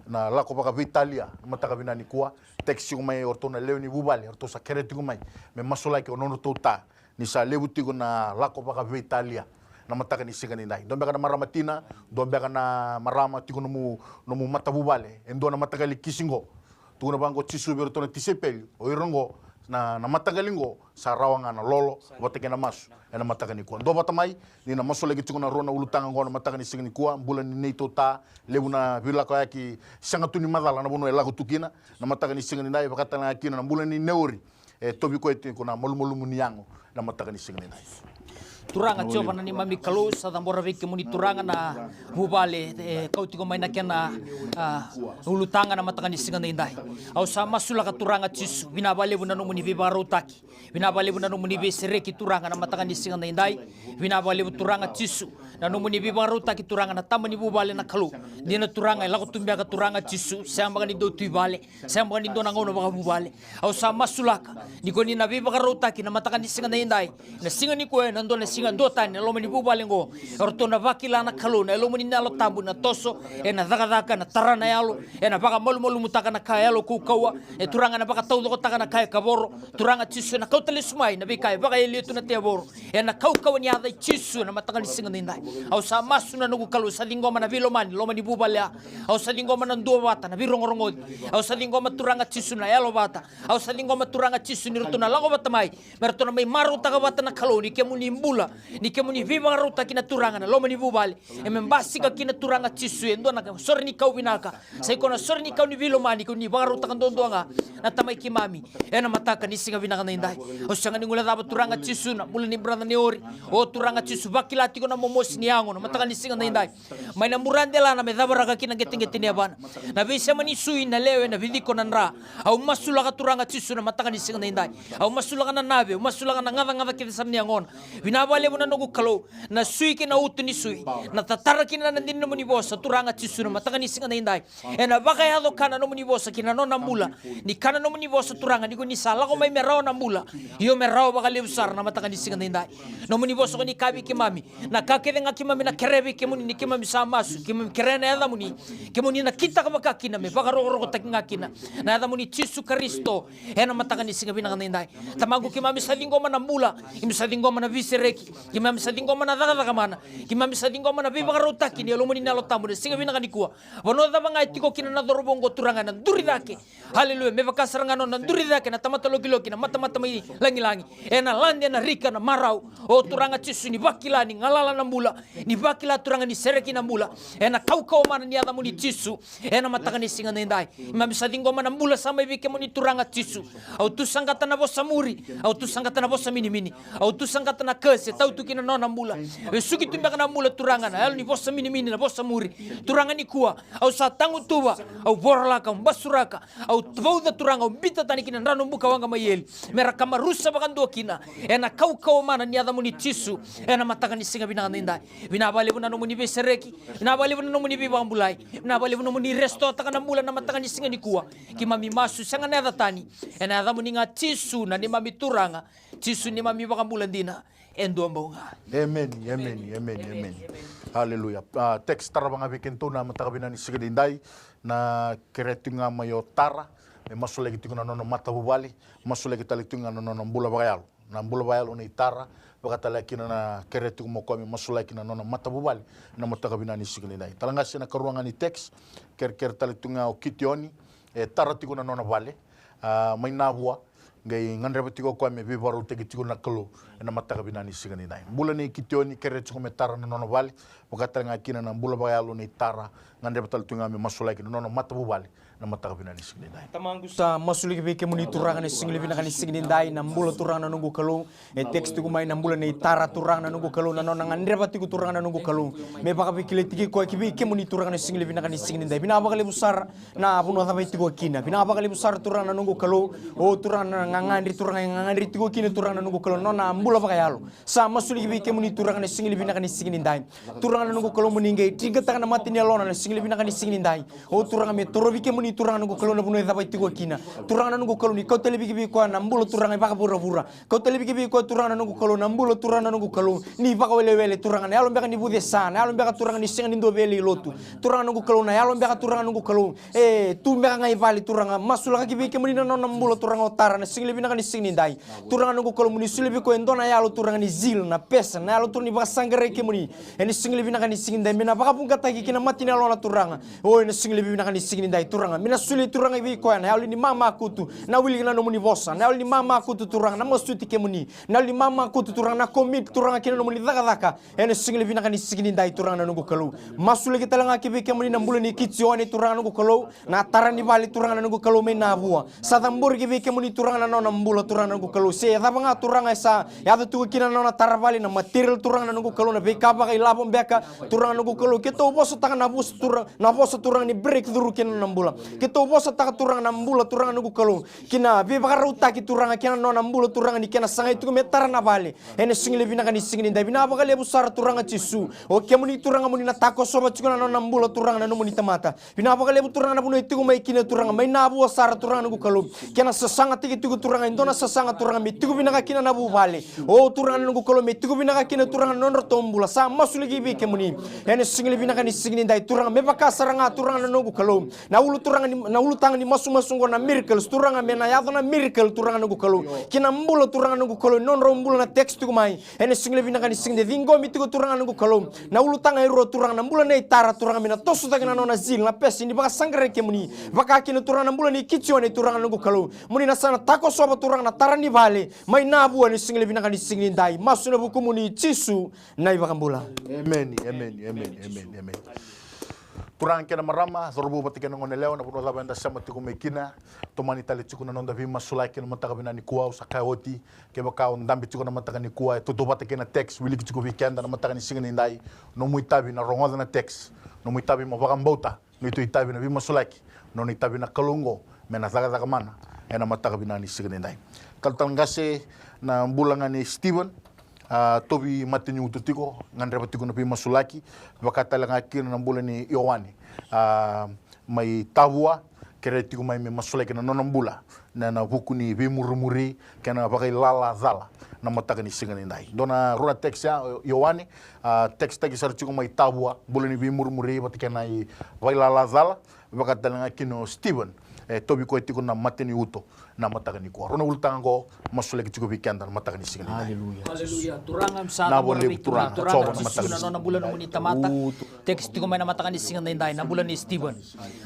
na lako vakaveitalia na mataka vinaka nikua. Text tiko mai o ratou na lewe ni vuvale, o ratou sa kerea tiko mai me masulaki o nodratou ta, ni sa levu tiko na lako vakaveitalia na mataka ni siga ni dai. Dua beka na marama tina, dua beka na marama tiko nomu, nomu matavuvale e dua na mataqali kisi qo. Tukuna vaqo o Jisu vei iratou na tisaipeli, o ira qo na, na mataqali qo sa rawa ga na lolo vata kei na masu ena mataka nikua. Dua vata mai, ni na masulaki tiko na rua na ulutaga qo na mataka ni siga nikua, bula ni neitou ta, levu na veilakoyaki sega tu ni macala na vanua e lako tu kina na mataka ni siga ni dai, vaka tale ga kina na bula ni Neori. E tovi koya tiko na malumalumu ni yago na mataka ni siga ni dai. Turaga Jiova na neimami Kalou, sa cabora vei kemuni Turaga na vuvale e kau tiko mai na kena, a, ulutaga na mataka ni siga ni dai. Au sa masulaka Turaga Jisu, vinaka vakalevu na nomuni veivakarautaki. Vinaka vakalevu na nomuni veisereki Turaga na mataka ni siga ni dai. Vinaka vakalevu Turaga Jisu na nomuni veivakarautaki Turaga na tama ni vuvale na Kalou. Dina Turaga e lako tu beka Turaga Jisu, sega beka ni dua tu i vale. Sega beka ni dua na gauna vakavuvale. Au sa masulaka ni ko ni na veivakarautaki na mataka ni siga ni dai. Na siga nikua ena dua na siga duatani na loma ni vuvale oqo. O ratou na vakila na Kalou na Yalomuni na Yalo Tabu na toso ena cakacaka, na tara na yalo, ena vakamalumalumutaka na ka e yalo kaukauwa. E Turaga, ena vakataucokotaka na ka e kavoro. Turaga Jisu, ena kauta lesu mai na veika e vakayalia tu na tevoro. Ena kaukauwa ni yaca i Jisu ena mataka ni siga ni dai. Au sa masu na noqu Kalou, sa ciqoma na veilomani loma ni vuvale ya. Au sa ciqoma na duavata, na veirogorogoci. Au sa ciqoma Turaga Jisu na yalovata. Au sa ciqoma Turaga Jisu ni ratou na lako vata mai, me ratou na mai marautaka vata na Kalou ni kemuni bula, ni kemuni veivakarautaki na Turaga na loma ni vuvale. E me basika kina Turaga Jisu e dua na sore ni kau vinaka. Sa i koya na sore ni kau ni veilomani, kau ni vakarautaka duadua ga na Tamai keimami ena mataka ni siga vinaka ni dai. Au sega ni guilecava Turaga Jisu na bula ni brother Neori. O Turaga Jisu, vakila tiko na momosi ni yago na mataka ni siga ni dai. Mai na buradelana me cavaraka kina qeteqete ni yavana. Na veisema ni sui, na lewe, na viciko, na dra. Au masulaka Turaga Jisu na mataka ni siga ni dai. Au masulaka na nave, au masulaka na gacagaca kece sara ni yagona. Vinaka vakalevu na noqu Kalou, na sui kei na uto ni sui, na tatara kina na dina ni nomuni vosa, Turaga Jisu, na mataka ni siga nidai. Ena vakayaco ka na nomuni vosa ki na nona bula. Ni ka na nomuni vosa, Turaga, ni ko ni sa lako mai me rawa na bula, io me rawa vakalevu sara na mataka ni siga nidai. Nomuni vosa ko ni kaya vei keimami, na ka kece ga keimami na kerea vei kemuni ni keimami sa masu, keimami kerea na yacamuni, kemuni na kitaka vaka kina me vakarokorokotaki ga kina na yacamuni Jisu Karisito. Ena mataka ni siga vinaka nidai, Tamaqu, keimami sa ciqoma na bula, keimami sa ciqoma na veisereki, keimami sa ciqoma na cakacaka mana, keimami sa ciqoma na veivakarautaki ni Yalomuni na Yalo Tabu na siga vinaka nikua. Vanua cava ga e tiko kina na cauravou oqo, Turaga, ena duri cake. Aleluya. Me vaka sara ga nona duri cake na tamata lokiloki, na matamata mai lagilagi, ena lade, ena rika na marau. O Turaga Jisu, ni vakila ni galala na bula, ni vakila, Turaga, ni sereki na bula, ena kaukauwa mana ni yacamuni Jisu. Ena mataka ni siga nidai, keimami sa ciqoma na bula sa mai vei kemuni, Turaga Jisu. Au tu saqata na vosa muri, au tu saqata na vosa minimini, au tu saqata na kase e tau tu kina nona bula. Vesuki tu beka na bula, Turaga, na yalo ni vosa minimini, na vosa muri. Turaga, nikua au sa tagutuva, au vorolaka, au basuraka, au vauca, Turaga, au biuta tani ki na drano buka waqa mai eli, me ra kamarusa vakadua kina. Ena kaukauwa mana ni yacamuni Jisu. Ena mataka ni siga vinaka nidai, vinaka vakalevu na nomuni veisereki, vinaka vakalevu na nomuni veivakabulai, vinaka vakalevu na nomuni restore-taka na bula na mataka ni siga nikua. Keimami masu sega na yaca tani, ena yacamuni ga Jisu na neimami Turaga, Jisu neimami iVakabula dina e dua bau ga. Emeni, emeni, emeni, emeni. Aleluya. A, text tarava ga vei kedatou na mataka vinaka ni siga nidai, na kerea tiko ga mai o Tara me masulaki tiko na nona matavuvale, masulaki tale tiko ga na nona bula vakayalo. Na bula vakayalo nei Tara, vaka tale kina na kerea tiko mai o koya me masulaki na nona matavuvale na mataka vinaka ni siga nidai. Tale ga se na karua ga ni text, kerekere tale tiko ga o Kitioni, e tara tiko na nona vale, a, mai Navua, qai gadreva tiko o koya me veivakarautaki tiko na Kalou ena mataka vinaka ni siga nidai. Bula nei Kitioni, kerea tiko me tara na nona vale, vaka tale ga kina na bula vakayalo nei Tara, gadreva tale tiko ga me masulaki na nona matavuvale na mataka vinaka ni siga nidai. Tamaqu, sa masulaki vei kemuni, Turaga, na siga levu vinaka ni siga nidai, na bula, Turaga na noqu Kalou. E text tiko mai na bula nei Tara, Turaga na noqu Kalou, na nona gadreva tiko, Turaga na noqu Kalou, me vakaveikilaitaki koya ki vei kemuni, Turaga, na siga levu vinaka ni siga nidai. Vinaka vakalevu sara na vanua cava e tiko kina. Vinaka vakalevu sara, Turaga na noqu Kalou. O Turaga, na gagadre, Turaga, e gagadre tiko kina, Turaga na noqu Kalou, na nona bula vakayalo. Sa masulaki vei kemuni, Turaga, na siga levu vinaka ni siga nidai. Turaga na noqu Kalou, mo ni qai trigataka na mata ni yalona na siga levu vinaka ni siga nidai. O Turaga, me torovi kemuni, Turaga na noqu Kalou, na vanua e cava e tiko kina. Turaga na noqu Kalou, ni kauta laivi ki vei koya na bula, Turaga, e vakavuravura. Kauta laivi ki vei koya, Turaga na noqu Kalou, na bula, Turaga na noqu Kalou, ni vakawelewele, Turaga, na yalo beka ni vucesa, na yalo beka, Turaga, ni sega ni dua vei lotu. Turaga na noqu Kalou, na yalo beka, Turaga na noqu Kalou, e tu beka ga i vale, Turaga, masulaka ki vei kemuni na nona bula, Turaga, o Tara, na siga levu vinaka ni siga nidai. Turaga na noqu Kalou, mo ni solia vei koya e dua na yalo, Turaga, ni zeal, na passion, na yalo, Turaga, ni vakasaqarai kemuni ena siga levu vinaka ni siga nidai, me na vakavuqataki ki na mata ni yalona, Turaga. O, ena siga levu vinaka ni siga nidai, Turaga, me na solia, Turaga, vei koya na yalo ni mamakutu, na wiliki na nomuni vosa, na yalo ni mamakutu, Turaga, na masuti kemuni, na yalo ni mamakutu, Turaga, na commit, Turaga, ki na nomuni cakacaka. Ena siga levu vinaka ni siga nidai, Turaga na noqu Kalou, masulaki tale ga ki vei kemuni na bula nei Kitioni, Turaga na noqu Kalou, na tara ni vale, Turaga na noqu Kalou, mai Navua. Sa cabori ki vei kemuni, Turaga, na nona bula, Turaga na noqu Kalou, se cava ga, Turaga, e sa yaco tiko kina na nona tara vale, na material, Turaga na noqu Kalou, na veika vakailavo beka, Turaga na noqu Kalou, keitou vosataka na vosa, Turaga, na vosa, Turaga, ni breakthrough ki na nona bula. Keitou vosataka, Turaga, na bula, Turaga na noqu Kalou, ki na veivakarautaki, Turaga, ki na nona bula, Turaga, ni kena sagai tiko me tara na vale. Ena siga levu vinaka ni siga nidai, vinaka vakalevu sara, Turaga Jisu. O kemuni, Turaga, mo ni na takosova tiko na nona bula, Turaga, na nomuni tamata. Vinaka vakalevu, Turaga, na vanua e tiko mai kina, Turaga, mai Navua sara, Turaga na noqu Kalou. Kena sasagataki tiko, Turaga, e dua na sasaga, Turaga, me tiko vinaka kina na vuvale. O, Turaga na noqu Kalou, me tiko vinaka kina, Turaga, na nodratou bula. Sa masulaki vei kemuni ena siga levu vinaka ni siga nidai, Turaga, me vaka sara ga, Turaga na noqu Kalou, na ulu, Turaga, ni, na ulutaga ni masumasu oqo, na miracles, Turaga, me na yaco na miracle, Turaga na noqu Kalou, ki na bula, Turaga na noqu Kalou, ni nodrau bula na text tiko mai. Ena siga levu vinaka ni siga nidai, ciqomi tiko, Turaga na noqu Kalou, na ulutaga e rua, Turaga, na bula nei Tara, Turaga, me na tosotaki na nona zeal, na passion ni vakasaqarai kemuni. Vaka kina, Turaga, na bula nei Kitioni, Turaga na noqu Kalou, mo ni na sa na takosova, Turaga, na tara ni vale mai Navua ena siga levu vinaka ni siga nidai. Masu ena vukumuni, Jisu na iVakabula. Emeni, emeni, emeni, emeni, emeni. Turaga kei na marama, cauravou vata kei na goneyalewa, na vanua cava eda sema tiko mai kina, tomani tale tiko na noda veimasulaki ena mataka vinaka nikua. Au sa kaya oti, kevaka o dabe tiko na mataka nikua, e tautauvata kei na text, wiliki tiko vei keda na mataka ni siga nidai. Nomu itavi na rogoca na text, nomu itavi mo vakabauta, neitou itavi na veimasulaki, nona itavi na Kalou oqo me na cakacaka mana ena mataka vinaka ni siga nidai. Talatala qase, na bula ga nei Stephen, A, tauvi mate ni uto tiko, gadreva tiko na veimasulaki, vaka tale ga kina na bula ni Ioane. A, mai Tavua, kerea tiko mai me masulaki na nona bula, na, na vuku ni veimurimuri kei na vakailala cala na mataka ni siga nidai. Dua na rua na text ya, Ioane, a, text taki sara tiko mai Tavua, bula ni veimurimuri vata kei na i vakailala cala, vaka tale ga kina o Steven, e tauvi koya tiko na mate ni uto na mataka nikua. Rua na ulutaga oqo, masulaki tiko vei keda na mataka ni siga nidai. Aleluya. Aleluya. Turaga, mi sa na bula vei kemuni, Turaga, Jisu, na nona bula nomuni tamata. Text tiko mai na mataka ni siga nidai, na bula ni Steven.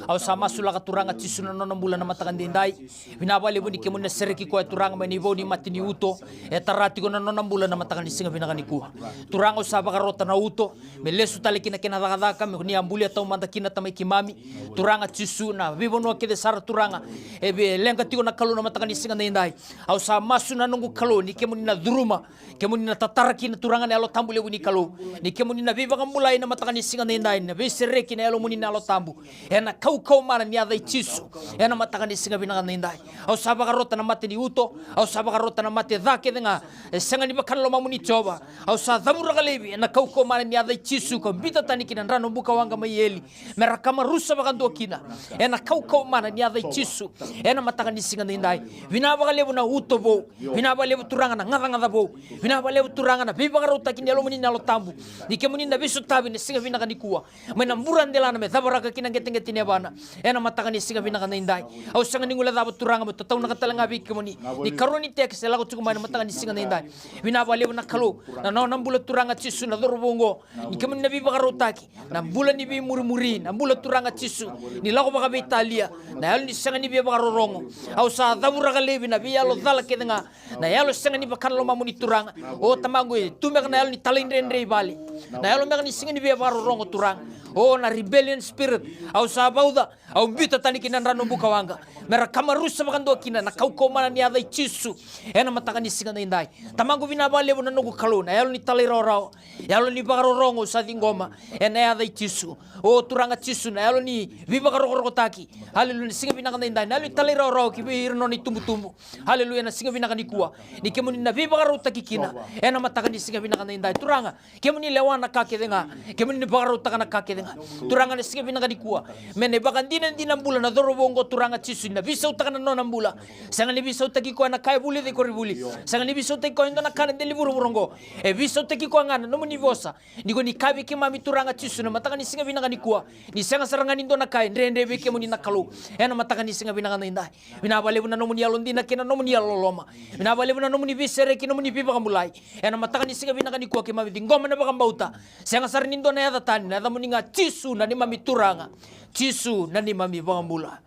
Au sa masulaka, Turaga Jisu, na nona bula na mataka nidai. Vinaka vakalevu ni kemuni na sereki koya, Turaga, mai na ivau ni mate ni uto. E tara tiko na nona bula na mataka ni siga vinaka nikua. Turaga, au sa vakarota na uto me lesu tale ki na kena cakacaka, me ni a bulia taumada kina, Tamai keimami. Turaga Jisu, na veivanua kece sara, Turaga, e via leqa tiko na Kalou na mataka ni siga nidai. Au sa masu, na noqu Kalou, ni kemuni na curuma, kemuni na tatara kina, Turaga, na Yalo Tabu levu ni Kalou, ni kemuni na veivakabulai na mataka ni siga nidai, na veisereki na Yalomuni na Yalo Tabu. Ena kaukauwa mana ni yaca i Jisu, ena mataka ni siga vinaka nidai. Au sa vakarota na mate ni uto, au sa vakarota na mate ca kece ga e sega ni vaka na lomamuni, Jiova. Au sa cavuraka laivi ena kaukauwa mana ni yaca i Jisu, ka biuta tani ki na drano bukawaqa mai eli, me ra kamarusa vakadua kina, ena kaukauwa mana ni yaca i Jisu, ena mataka ni siga nidai. Vinaka vakalevu na uto vou. Vinaka vakalevu, Turaga, na gacagaca vou. Vinaka vakalevu, Turaga, na veivakarautaki ni Yalomuni na Yalo Tabu, ni kemuni na veisotavi na siga vinaka nikua, mai na bura delana me cavaraka ki na qeteqete ni yavana, ena mataka ni siga vinaka nidai. Au sega ni guilecava, Turaga, meu tataunaka tale ga vei kemuni na ikarua ni text e lako tiko mai na mataka ni siga nidai. Vinaka vakalevu na Kalou, na nona bula, Turaga Jisu, na cauravou oqo, ni kemuni na veivakarautaki, na bula ni veimurimuri, na bula, Turaga Jisu, ni lako vakaveitalia, na yalo ni sega ni via vakarorogo. Au sa cavuraka laivi na veiyalo cala kece ga, na yalo sega ni vaka na lomamuni, Turaga. O Tamaqu, e tu beka na yalo ni talaidredre i vale, na yalo beka ni sega ni via vakarorogo, Turaga. O na rebellion spirit, au sa vauca, au biuta tani ki na drano bukawaqa, me ra kamarusa vakadua kina, na kaukauwa mana ni yaca i Jisu, ena mataka ni siga nidai. Tamaqu, vinaka vakalevu na noqu Kalou, na yalo ni talairawarawa, yalo ni vakarorogo au sa ciqoma, ena yaca i Jisu. O Turaga Jisu, na yalo ni veivakarokorokotaki, aleluya, na siga vinaka nidai, na yalo ni talairawarawa ki vei ira na nona itubutubu, aleluya, na siga vinaka nikua, ni kemuni na veivakarautaki kina, ena mataka ni siga vinaka nidai, Turaga. Kemuni lewa na ka kece ga, kemuni vakarautaka na ka kece ga, Turaga, na siga vinaka nikua, me na ivakadinadina bula na cauravou oqo, Turaga Jisu, ni na veisautaka na nona bula. Sega ni veisautaki koya na ka e vulica i koronivuli. Sega ni veisautaki koya e dua na ka na dela ni vuravura oqo. E veisautaki koya ga na nomuni vosa. Ni ko ni kaya vei keimami, Turaga Jisu, na mataka ni siga vinaka nikua, ni sega sara ga ni dua na ka e dredre vei kemuni na Kalou, ena mataka ni siga vinaka nidai. Vinaka vakalevu na nomuni yalodina kei na nomuni yalololoma. Vinaka vakalevu na nomuni veisereki, nomuni veivakabulai, ena mataka ni siga vinaka nikua, keimami ciqoma na vakabauta. Sega sara ni dua na yaca tani, na yacamuni ga, Jisu na neimami Turaga, Jisu na neimami iVakabula.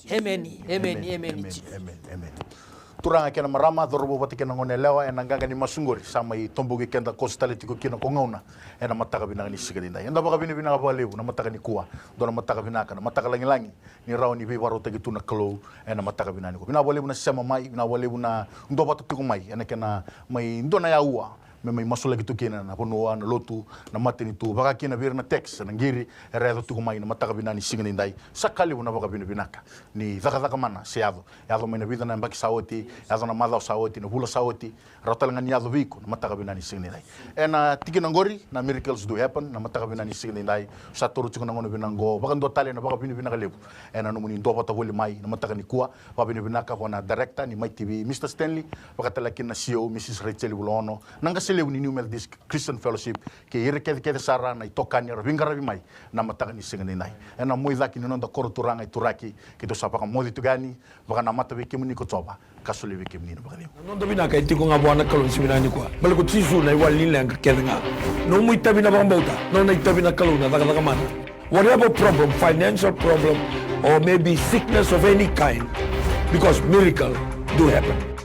Emeni, emeni, emeni. Emeni, emeni, emeni. Turaga kei na marama, cauravou vata kei na goneyalewa, ena qaqa ni masu qori sa mai toboki keda, koso tale tiko kina ko gauna ena mataka vinaka ni siga nidai. Eda vakavinavinaka vakalevu na mataka nikua. Dua na mataka vinaka, na mataka lagilagi ni rawa ni veivakarautaki tu na Kalou ena mataka vinaka nikua. Vinaka vakalevu na sema mai, vinaka vakalevu na duavata tiko mai ena kena mai dua na aua me mai masulaki tu kina na vanua, na lotu, na matanitu, vaka kina vei ira na text, na qiri era yaco tiko mai na mataka vinaka ni siga nidai. Sa ka levu na vakavinavinaka ni cakacaka mana se yaco, yaco mai na vica na yabaki sa oti, yaco na macawa sa oti, na vula sa oti, rawa tale ga ni yaco vei iko na mataka vinaka ni siga nidai. Ena tikina qori, na miracles do happen, na mataka vinaka ni siga nidai. Sa taura tiko na gauna vinaka oqo, vakadua tale na vakavinavinaka levu ena nomuni duavata voli mai na mataka nikua. Vakavinavinaka vua na director ni Mai T V, Mister Stanley, vaka tale kina na C E O, Missus Rachel Vulaono, na qase levu ni New Methodist Christian Fellowship, kei ira kece kece sara na itokani era veiqaravi mai na mataka ni siga nidai. Ena muaicake ni noda koro, Turaga, e turaki, keitou sa vakamoce tiko yani, vakanamata vei kemuni ko Jiova, ka solia vei kemuni na vakacegu. Na noda vinaka e tiko ga vua na Kalou ni siga vinaka nikua. Baleta ko Jisu na iwali ni leqa kece ga. Nomu itavi na vakabauta, nona itavi na Kalou na cakacaka mana. Whatever problem, financial problem, or maybe sickness of any kind, because miracle do happen.